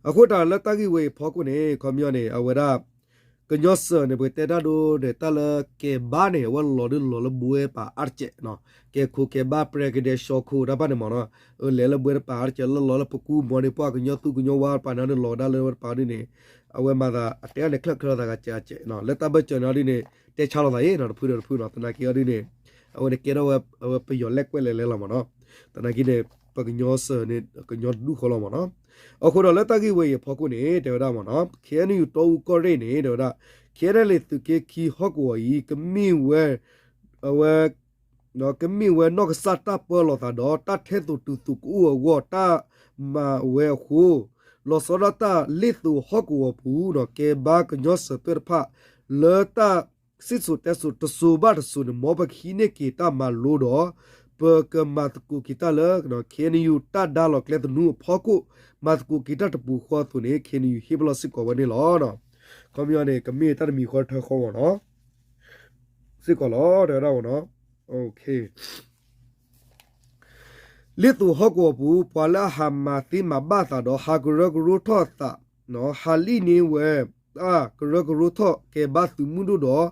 အဃိတၢ်လၢတၢ်ဂ့ၢ်ဝဲအံၤဖီခိၣ်န့ၣ် ခီပညီန့ၣ် အဝဲဒၣ် ကညီစၢၤန့ၣ် ပကတဲတၢ်ဒိဒီး တၢ်လၢကဲဘါန့ၣ် အဝဲလီၤဒုးလီၤလၢဘှဲပာ်အါတစဲးနီၤ. ကဲခိၣ်ကဲဘါ ပြဲကဒဲ ရှီခိၣ် တၢ်ဘၣ်န့ၣ်မ့ၢ်နီၤ. လဲၤလၢဘှဲတပၤအါတစဲး လၢလီၤလၢပကူမီၤန့ၣ် ပှၤကညီသူကညီဝါတပၤန့ၣ် ဒုးလီၤဒၣ်လၢဝဲတပၤဒ်န့ၣ် အဝဲမၤသးအတဲအီၤန့ၣ် ချၢၣ်ချၢလီၤသးဂၤစဲးဂၤစဲးနီၤ. လၢတၢ်ဘၢၣ်စၢၤန့ၣ်ဒ်န့ၣ် တဲဆါလီၤသးအံၤနီၤ တဖုဒီးတဖုနီၤ. သနာ်က့အီၤဒ်န့ၣ် အဝဲန့ၣ်ကဲထီၣ်ဝဲ အဝဲပယီၤလဲၣ်ကွဲလဲၣ်လဲၣ်လီၤမ့ၢ်နီၤ. သနာ်က့န့ၣ် ပကညီစၢၤန့ၣ် ကညီတဒူၣ်ဃီလီၤမ့ၢ်နီၤ. အဃိဒီးလၢတၢ်ဂ့ၢ်ဝဲအံၤအဖီခိၣ်န့ၣ် တဲဝဲဒၣ်မ့ၢ်နီၤ ခဲအံၤယူၤတီအူကီၢ်ရ့ၣ်န့ၣ် တဲဝဲဒၣ် ခဲအံၤန့ၣ်လံ သုးက့ခံဟီၣ်ကဝီၤအံၤ ကမ့ၢ်ဝဲ အဝဲ ကမ့ၢ်ဝဲနီၢ်ကစၢ်တၢ်ပၢလီၤသးဒီး တၢ်ထဲသိးတုၤသိးကအိၣ်အဂီၢ် တၢ်မၤဝဲအဃိ လီၤဆီဒၣ်တၢ်လ့ၣ်သုးဟီၣ်ကဝီၤပူၤ ကဲဘါကညီစၢၤသွဲၣ်တဖၣ် လၢတၢ်စံၣ်စိၤတဲစိၤတစိၤဘၣ်တစိၤန့ၣ် မ်ပကဟံးန့ၢ်က့ၤတၢ်မၤလိဒီး ပကမၤသကိးက့ၤတၢ်လၢ ခဲအံၤယူၤ တၢ်ဒါလီၤကျဲသနူအဖီခိၣ် မၤသကိးက့ၤတၢ်တပူၤဃီအသိးန့ၣ် ခဲအံၤယူၤ ဟ့ၣ်ပလီၢ်စ့ၢ်ကီးဝဲန့ၣ်လီၤ. ခီပညီန့ၣ် ကမ့ၢ်တၢ်တမံၤဃီတထၢဃီမ့ၢ်နီၤ စ့ၢ်ကီးလီၤ တဲဝဲဒၣ်မ့ၢ်နီၤ. လ့ၣ်သုးဟီၣ်ကဝီၤပူၤ ပှၤလၢအဟးမၤသ့မၤဘၣ်သးဒီး ဟးကရၢကရိထီၣ်သး ဟးလံၣ်န့ၢ်ဝဲ တၢ်ကရၢကရိထီၣ်ကဲဘါသုးမုၢ်ဒိၣ်ဒီး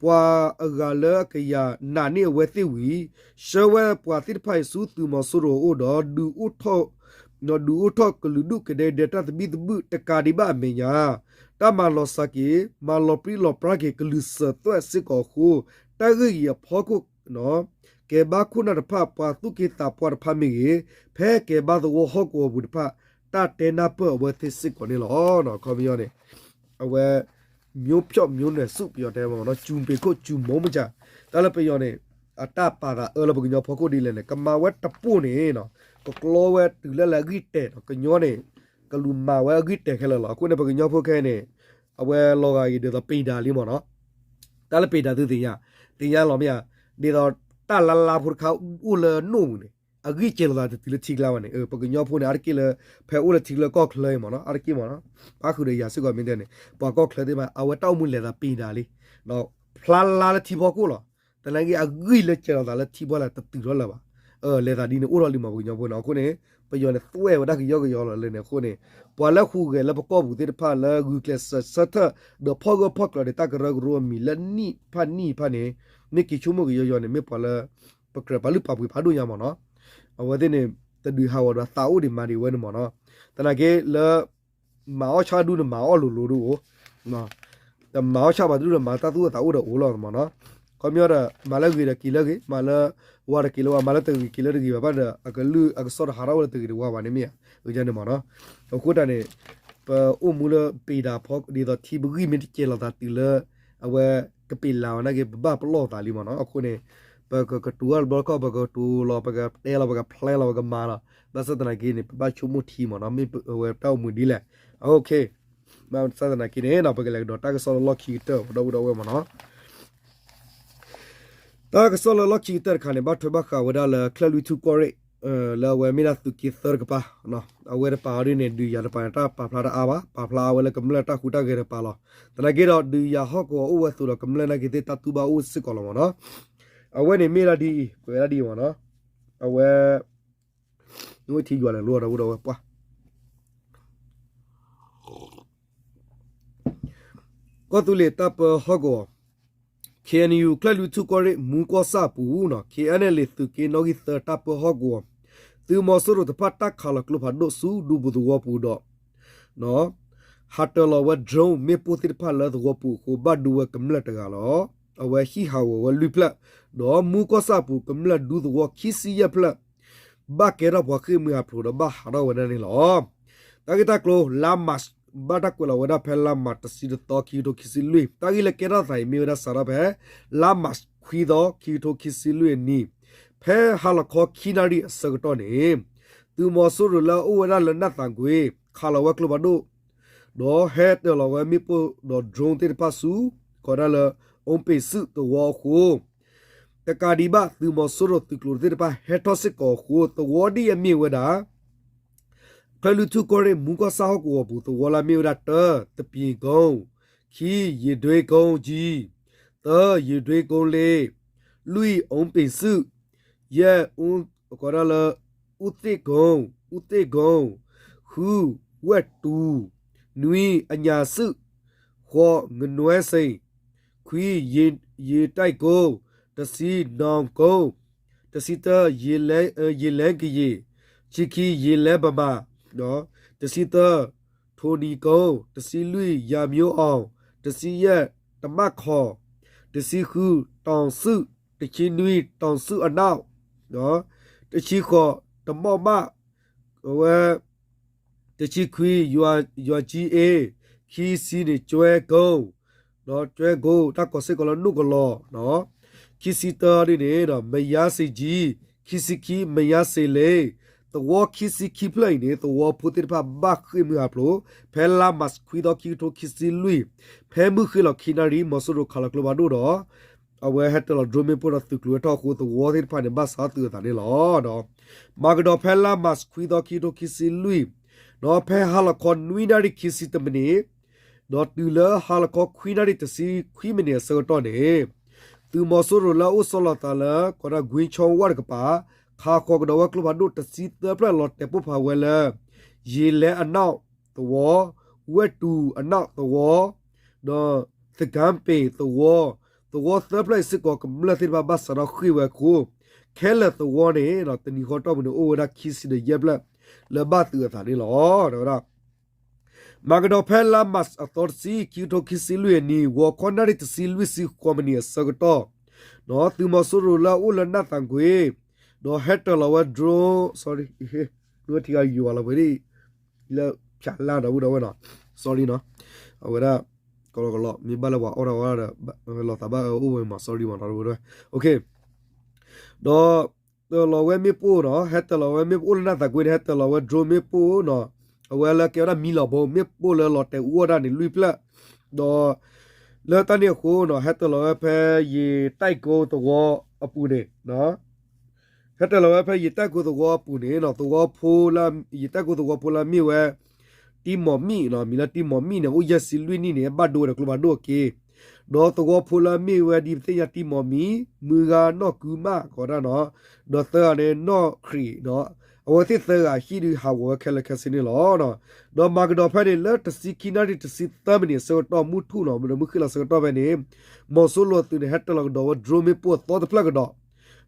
ပှၤအဂၤလၢအကယၤနာ်န့ၢ်အဝဲသ့ၣ်ဝံၤ ဆှၢဝဲပှၤသ့ၣ်တဖၣ်အံၤဆူသုးမီၤစိရိၤအအိၣ်ဒီး ဒုးအိၣ်ထီၣ် ဒုးအိၣ်ထီၣ်ကလုာ်ဒူၣ်ကဒဲကဒဲတၢ်သဘံၣ်သဘုၣ်တကးဒံးဘၣ်အမဲာ်ညါ တၢ်မၤလီၤစှၤက့ၤ မၤလီၤပြံလီၤပြါက့ၤကလုာ်စၢၤသွဲၣ်စ့ၢ်ကီးအဃိ တၢ်ဂ့ၢ်အံၤအဖီခိၣ် ကဲဘါခိၣ်နၢ်တဖၣ် ပှၤသူၣ်က့သးပှၢ်တဖၣ်မ့ၢ်ဂ့ၤ, ဖဲကဲဘါသဝီဟီၣ်ကဝီၤပူၤတဖၣ် တၢ်တဲနၢ်ပၢၢ်အဝဲသ့ၣ်စ့ၢ်ကီးန့ၣ်လီၤ. ခီပညီန့ၣ် အဝဲ မျိုးဖြောင့်မျိုးနွယ်စု ပယီၤတဲမ့ၢ်နီၤ ကျူပင်ခုတ်ကျူမုန်းမကြ တၢ်လၢပယီၤန့ၣ် အတၢ်ပာ်သးအၢလၢပကညီဖီခိၣ်ဒ်လဲၣ်န့ၣ် ကမၤဝဲတပိၢ်န့ၣ် ကကျီဝဲတုၤလၢလၢအဂံၢ်တဲာ်နီၤ ကညီန့ၣ် ကလူၤမၤဝဲအဂံၢ်တဲာ်ခဲလၢာ်လီၤ. အဃိန့ၣ် ပကညီဖိခဲအံၤန့ၣ် အဝဲလီၤဂာ်အံၤဒ်သိးပ့ၤဒၤလံမ့ၢ်နီၤ တၢ်လၢပ့ၤဒၤသုသ့ၣ်ညါ သ့ၣ်ညါလီၤမ့ၢ်ဧါ ဒ်သိးတၢ်လါလါဖိတခါအိၣ်လၢနိၣ်ပူၤန့ၣ် အဂံၢ်စဲၤလိာ်သးတတုၤလၢထံကျါဘၣ်န့ၣ် ပကညီဖိန့ၣ် အါတက့ၢ်လၢ ဖဲအိၣ်လၢထံကျါကီၢ်ချၢအံၤမ့ၢ်နီၤ အါတက့ၢ်မ့ၢ်နီၤ ပၣ်ဃုာ်ဒီးယၤစ့ၢ်ကီးမ့ၢ်တဲန့ၣ် ပှၤကီၢ်ချၢသ့ၣ်တဖၣ် အဝဲတၢ်အိၣ်မူလဲၤသးပ့ၤဒၤလံ ဖျါလါလၢထံဖီခိၣ်လီၤ သနာ်က့အဂံၢ်လၢစဲၤလိာ်သးလၢထံဖီလာ်တတုၤထီၣ်လၢၤဘၣ် လဲၤသးဒ်န့ၣ်အိၣ်ထီၣ်လံမ့ၢ်ပကညီဖိန့ၣ် အဃိန့ၣ် ပယီၤန့ၣ်သွဲၣ်ဝဲဒၣ်ကယီကယီလီၤလၢန့ၣ်အဃိန့ၣ် ပှၤလၢဟူးဂဲၤလၢပကီၢ်ပူၤသ့ၣ်တဖၣ်လၢဂုာ်ကျဲးစၢးဆၢထၢၣ် ဒီးဖီၣ်ဂၢၢ်ဖီၣ်ကျၢၤဒီးတၢ်ကရၢကရိအမံၤလၢနံၣ်ဖးနံၣ်ဖးန့ၣ် မ့ၢ်က့ၤဆိကမိၣ်ကယီယီန့ၣ် မ့ၢ်ပှၤလၢ ပကြၢးပာ်လုၢ်ပာ်ပှ့ၤဖးဒိၣ်ညါမ့ၢ်နီၤ အဝဲသ့ၣ်န့ၣ် တဒုးဟးဂီၤဒီးသးအိၣ်ဒံးမၤဒံးဝဲန့ၣ်မ့ၢ်နီၤ သနာ်က့လၢ မၤအီၣ်ဆၣ်ဒူၣ်န့ၣ်မၤအီၣ်လိၤလိၤဒ်အိၣ် တမၤအီၣ်ဆၣ်ဘၣ်တဒူၣ်ဒီးမၤတၢ်သူၣ်အိၣ်သးအိၣ်ဒီးအိၣ်လီၤမ့ၢ်နီၤ ခီပညီဒီး မၤလၢဂ့ၤဒီးက့ၤလၢဂ့ၤ မၤလၢဝါဒီးက့ၤလၢဝါ မၤလၢတဂ့ၤက့ၤလၢတဂ့ၤဘၣ်ဘၣ်ဒီး အကလုၢ်အကစီၣ်တဟးထီၣ်ဝဲလၢတဂ့ၤတဝါဘၣ်န့ၣ်မ့ၢ်ဧါ န့ၣ်မ့ၢ်နီၤ အဃိတၢ်န့ၣ် ပအိၣ်မူလၢပ့ၤဒၣ်ဖီ ဒ်သိးထံပဂံၢ်မ့ၢ်တကဲလီၤသးတုၤလၢ အဝဲကပ့ၤလၢ်ဝဲနာ်က့ ပဘၣ်ပလီၢ်သးလံမ့ၢ်နီၤ. အဃိန့ၣ် ပကကတိၤတဘျီတခီၣ် ပကတိၤလီၤ ပကတဲလီၤ ပကဖျဲလီၤ ပကမၤလီၤ. ဘၣ်ဆၣ်သနာ်က့န့ၣ် ပဘၣ်ဆိကမိၣ်ထံမ့ၢ်နီၤ မ့ၢ်အဝဲတၢ်အိၣ်မူဒ်လဲၣ်. ဘၣ်ဆၣ်သနာ်က့န့ၣ် ပကလဲၤကဒီးတၢ်ကစီၣ်လၢလီၢ်ခံကတၢၢ် ပဒီပုၢ်ဒီဝဲၢ်မ့ၢ်နီၤ. တၢ်ကစီၣ်လၢလီၢ်ခံကတၢၢ်တခါန့ၣ် ဘၣ်ထွဲဘၣ်ဃးဝဲဒၣ်လၢ ချၢၣ်လွံၢ်ထူၣ်ကီၢ်ရ့ၣ် လၢအဝဲမ့ၢ်ဒၣ်သုးက့သၢတကပၤ, အဝဲတပၤအီၤဒ်န့ၣ် ဒုးယၤတပၤန့ၣ် တၢ်ပာ်ဖျါတအါဘၣ်, ပာ်ဖျါအဝဲလၢကမျၢၢ်တၢ်ဟူးတၢ်ဂဲၤတပၤလီၤ. သနာ်က့ဒီး ဒုးယၤဟီၣ်ကဝီၤအိၣ်ဝဲအသိးဒီး ကမျၢၢ်နာ်က့သ့ၣ်တၢ်တူၢ်ဘၣ်အိၣ်စ့ၢ်ကီးလီၤမ့ၢ်နီၤ. အဝဲန့ၣ်မ့ၢ်ဒၣ်ဒ်အံၤ ပဝဲဒၣ်ဒ်အံၤမ့ၢ်နီၤ. အဝဲ နဝဲထံယွၤလဲၤလိဒီပုၢ်ဒီဝဲၢ်ပှၢ် ကီၢ်သူလ့ၤတၢ်ပၢဟီၣ်ကဝီၤ ခ့ၣ်အဲၣ်ယူၣ် ချၢၣ်လွံၢ်ထူၣ်ကီၢ်ရ့ၣ် မူကီၢ်ဆၣ်အပူၤ, ခ့ၣ်အဲၣ်ယူၣ် လ့ၤသုးက့နီၣ်ဂံၢ်သၢတၢ်ပၢဟီၣ်ကဝီၤ, သုးမီၤစိရိၤတဖၣ်တၢ်ခးလီၤကျိဖးဒိၣ်ဆူဒူပူၤသဝီပူၤဒီး ဟးတၢၤလီၤဝဲ drone မ့ၣ်ပိၢ်သ့ၣ်တဖၣ်လၢသဝီပူၤအဃိ ဘၣ်ဒူဝဲကမျၢၢ်တဂၤလီၤ. အဝဲဟံၣ်ဟးဂီၤဝဲလွံၢ်ဖျၢၣ်, ဒီးမူကီၢ်ဆၣ်အပူၤကမျၢၢ်ဒူသဝီခံဆံယဲၢ်ဖျၢၣ် ဘၣ်ကဲထီၣ်ပှၤဃ့ၢ်မှံဟးဖျိးဒီးဘၣ်ဟးထီၣ်ဝဲဒၣ်န့ၣ်လီၤ. တၢ်ဂ့ၢ်တၢ်ကျိၤ လါမး ဘၣ်တၢ်ကွဲးလီၤဝဲဒၣ်ဖဲလါမးတဆံတသီ ခံကထိခံဆံလွံၢ်, တၢ်ဂ့ၢ်လၢကဲထီၣ်သးအံၤမ့ၢ်ဝဲဒၣ်စးထီၣ်ဖဲ လါမးခွံသီ ခံကထိခံဆံလွံၢ်အနံၤ, ဖဲဟါလီၤခီခံနၣ်ရံၣ်အဆၢကတီၢ်န့ၣ် သုးမီၤစိရိၤလၢအအိၣ်ဝဲဒၣ်လၢနၢ်သးကွ့ ခးလီၤဝဲကျိဖးဒိၣ် ဒီးဟဲတၢၤလီၤဝဲမ့ၣ်ပိၢ်ဒီး drone သ့ၣ်တဖၣ်ဆူ ကိးဒၣ်လၢ အိပ့ၤစုၣ်သဝီအဃိ တကးဒံးဘၣ် သုးမီၤစိရိၤသုးကျိၤသ့ၣ်တဖၣ်ဟဲထီၣ်စ့ၢ်ကီးအဃိ သဝီဒ်အမ့ၢ်ဝဲဒၣ် ချၢၣ်လွံၢ်ထူၣ်ကီၢ်ရ့ၣ် မူကီၢ်ဆၣ်ဟီၣ်ကဝီၤပူၤ သဝီလၢအမ့ၢ်ဝဲဒၣ် တၢ သပံၤကိ ခံ ယ့ၢ်ဒွ့ကိကၠံ သၢ ယ့ၢ်ဒွ့ကိလ့ လွံၢ် အိပ့ၤစုၣ် ယဲၢ် ကိးဒၣ်လၢ အူသ့ၣ်ကိ အူသ့ၣ်ကိ ဃု ဝဲၢ်တူၤ နွံ အညၣ်စုၣ် ဃိး ငနွဲစ့ၣ် ခွံ ယ့ၢ်တၢ်ကိ တဆံ နီၣ်ကိ တဆံတၢ ယ့ၢ်လဲကယ့ၢ် ဆံခံ ယ့ၢ်လဲပမၤ တဆံသၢ ထိၣ်နံၤကိ တဆံလွံၢ် ယၤမၠိအီၣ် တဆံယဲၢ် တမၣ်ခီၣ် တဆံဃု တီၣ်စုၣ် တဆံနွံ တီၣ်စုၣ်အနီၣ် တဆံဃိး တမီၣ်မၣ် အဝဲ တဆံခွံ ယွၤကၠံအ့ ခံဆံန့ၣ် ကၠွဲကိ ကၠွဲကိ တၢ်ကိးစ့ၢ်ကီးလၢနိၣ်ကလီၤ ခံဆံတၢဒ်န့ၣ် မယါစ့ၣ်ကၠံ ခံဆံခံ မယါစ့ၣ်လ့ သဝီခံဆံခံဖျၢၣ်အံၤန့ၣ် သဝီဖိသ့ၣ်တဖၣ်ဘၣ်ဃ့ၢ်မှံဟးဖျိး ဖဲလါမးခွံသီ ခံကထိခံဆံလွံၢ် ဖဲမုၢ်ဃ့ၢ်လီၤခံနၣ်ရံၣ် မီၤစိရိၤခးလီၤကျိဖးဒိၣ်ဒီး အဝဲဟဲတၢၤလီၤ drone မ့ၣ်ပိၢ်ဒီးသုးကျိၤဟဲထီၣ်အဃိ သဝီသ့ၣ်တဖၣ်န့ၣ် ဘၣ်ဆါသုးအသးန့ၣ်လီၤ. ဒီး မၤကဒီးဖဲလါမးခွံသီ ခံကထိခံဆံလွံၢ် ဒီးဖဲဟါလီၤခီနွံနၣ်ရံၣ်ခံဆံတမံးနံး ဒီးတုၤလၢဟါလီၤခီခွံနၣ်ရံၣ်တဆံခွံမံးနံးအဆၢကတီၢ်န့ၣ် သုးမီၤစိရိၤလၢအအိၣ်ဆီလီၤသးလၢ ကိးဒၣ် ကွ့ၣ်ခၠီဝၣ်တကပၤ ခးဃီၤကဒီးဝဲကျိဖးဒိၣ်တဆံသၢဖျၢၣ် လီၤတဲာ်ပိၢ်ဖးဝဲလၢ ယ့ၢ်လဲအနီၣ်သဝီ, ဝဲၢ်တူၤအနီၣ်သဝီ, ဒီးသကၣ်ပ့ၤသဝီ, သဝီသၢဖျၢၣ်အံၤစ့ၢ်ကီး ကမျၢၢ်သ့ၣ်တဖၣ်ဘၣ်စးထီၣ်ဃ့ၢ်ဝဲအဃိ ခဲလၢာ်သဝီန့ၣ် တနံၤဃီတီၢ်ပူၤန့ၣ် အိၣ်ဝဲဒၣ်ခံဆံဒီးယဲၢ်ဖျၢၣ် လၢဘၣ်သုးအသးန့ၣ်လီၤ. တဲဝဲဒၣ် မၤကဒီးဖဲလါမးအသီတဆံ ခံကထိခံဆံလွံၢ်အနံၤ ဂီၤခီနၣ်ရံၣ်တဆံလွံၢ်ဆံဃိးမံးနံးအဆၢကတီၢ် သုးမီၤစိရိၤလၢအအိၣ်လၢနၢ်သးကွ့ ဒီးဟဲတၢၤလီၤဝဲ drone, sorry, နထံဂၤယွၤလီၤပှဲၤဒ် လၢဖၠးလၢ်ဒီပုၢ်ဒီဝဲၢ်နီၤ, sorry နီၤ, အဝဲဒၣ် ကလီကလီ မ့ၢ်ဘၣ်လၢပှၤအီၣ်တၢ်ဝဲဒၣ်ဒီး လီၤသးဘၣ်အိၣ်ဝဲမး sorry မး ဒီပုၢ်ဒီဝဲၢ်, ဒီး တၢၤလီၤဝဲမ့ၣ်ပိၢ်နီၤ, ဟဲတၢၤလီၤဝဲမ့ၣ်ပိၢ် အိၣ်လၢနၢ်သးကွ့န့ၣ် ဟဲတၢၤလီၤဝဲ drone မ့ၣ်ပိၢ်နီၤ, အဝဲလၢကဲဝဲဒၣ်မံလီၤဘိ မ့ၣ်ပိၢ်လၢလီၤတဲာ်အူအီၣ်ဒၣ်န့ၣ် လွံၢ်ဖျၢၣ်, ဒီး လၢတၢ်န့ၣ်အဃိနီၤ ဟဲတၢၤလီၤဝဲဖဲယ့ၢ်တၢ်ကိသဝီအပူၤန့ၣ် ဟဲတၢၤလီၤဝဲဖဲယ့ၢ်တၢ်ကိသဝီအပူၤန့ၣ်နီၤ သဝီဖိလၢ ယ့ၢ်တၢ်ကိသဝီဖိလၢအမ့ၢ်ဝဲ တံမီၢ်မံၣ်နီၤ, မံၤလၢတံမီၢ်မံၣ်န့ၣ် အိၣ်ယဲၢ်ဆံလွံၢ်နံၣ်န့ၣ် ဘၣ်ဒိဝဲဒီးကျိဖးဒိၣ်အက့ၢ်, ဒီးသဝီဖိလၢအမ့ၢ်ဝဲဒ်ပသ့ၣ်ညါတံမီၢ်မံၣ် မုၢ်ဂၤနီၢ်ကုမၣ် ကိးဒၣ်နီၤ, ဒီးသၢဂၤန့ၣ် နီၢ်ခရံာ်နီၤ, အဝဲသ့ၣ်သၢဂၤဟံၣ်ဒုးဟးဂီၤဝဲခဲလၢာ်ခဲဆ့န့ၣ်လီၤ. ဒီးမၤကဒီးဖဲန့ၣ် လၢတဆံခံနၣ်ရံၣ်တဆံသၢမံးနံးအဆၢကတီၢ် မုၢ်ထူၣ်နီၤ ဒီးမုၢ်ဃ့ၢ်လီၤအဆၢကတီၢ်ဖဲန့ၣ် မီၤစိရိၤအသုးန့ၣ် ဟဲတၢၤလီၤကဒီးဝဲ drone မ့ၣ်ပိၢ်အသီတဖျၢၣ်ကဒီး,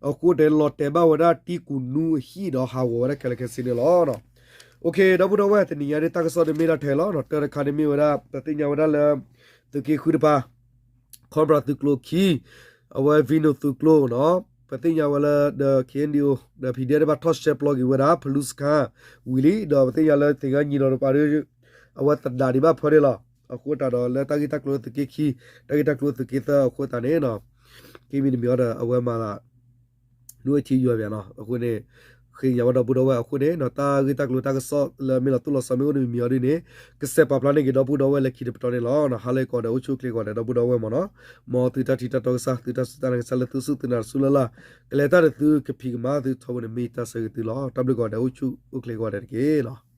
အဃိတဲလီၤတဲာ်ဘၣ်ဝဲဒၣ်တံကူၣ်နူအဟံၣ်ဒီးဟးဂီၤဝဲဒၣ်ခဲလၢာ်ခဲဆ့န့ၣ်လီၤ. ဒီပုၢ်ဒီဝဲၢ် တနံၤညါဒ်တၢ်ကစီၣ်ဒ်မ့ၢ်ဒၣ်ထဲလီၤ, တၢတခါန့ၣ်မ့ၢ်ဝဲဒၣ် ပသ့ၣ်ညါဝဲဒၣ်လၢ သုးက့ဃုတပၤ ခီပြးသုးကျိၤခံ အဝဲ Venom သုးကျိၤနီၤ, ပသ့ၣ်ညါဝဲလၢ ဒီး KNDO ဒီး PDF တဖၣ်ထီၣ်ရှဲပျီက့ၤဝဲဒၣ် ဖလူစခါ ဝံၤလံ, ဒီးပသ့ၣ်ညါလၢသ့ၣ်ညါညီဒီးတပၤဒီး အဝဲသဒၣ်ဒံးဘၣ်ဖၢန့ၣ်လီၤ. အဃိသတးဒီးလၢတၢ်ဂ့ၢ်တၢ်ကျိၤလၢသုးက့ခံ, တၢ်ဂ့ၢ်တၢ်ကျိၤလၢသုးက့သၢအဃိသတးန့ၣ် ကမံၤတမံၤအံၤဒီး အဝဲမၤသး ဒိၣ်ထံယွၤဘၣ်နီၤ. အဃိန့ၣ် ဃ့ကညးဘၣ်ဒီပုၢ်ဒီဝဲၢ်အဃိန့ၣ် တၢ်ဂ့ၢ်တၢ်ကျိၤတၢ်ကစီၣ်လၢမ့ၢ်လီၤတိၢ်လီၤဆီမ့ၢ်အိၣ်တမံၤမံၤအံၤဒ်န့ၣ် ကစဲးပာ်ဖျါန့ၢ်က့ၤဒီပုၢ်ဒီဝဲၢ်လၢခံတပတီၢ်န့ၣ်လီၤ. ဟါလၢကီးဒီးအိၣ်ဆူၣ်အိၣ်ချ့ကီးဒီးဒီပုၢ်ဒီဝဲၢ်မ့ၢ်နီၤ. မ်သုတၢ်ထံၣ်တၢ်တီကစၢ် သုတၢ်စူၢ်တၢ်နာ်ကစၢ်လၢသုစူၢ်သုနာ်တစူၢ်လၢ်လၢ် ကလဲၤတၢ်ဒီးသုကဖံးကမၤသုထီဘိန့ၣ် မ့ၢ်တၢ်ဆၢဂ့ၤသုလီၤ. တၢ်ဘျုးကီးဒီးအိၣ်ဆူၣ်အိၣ်ချ့ကီးဒီးတက့ၢ်လီၤ.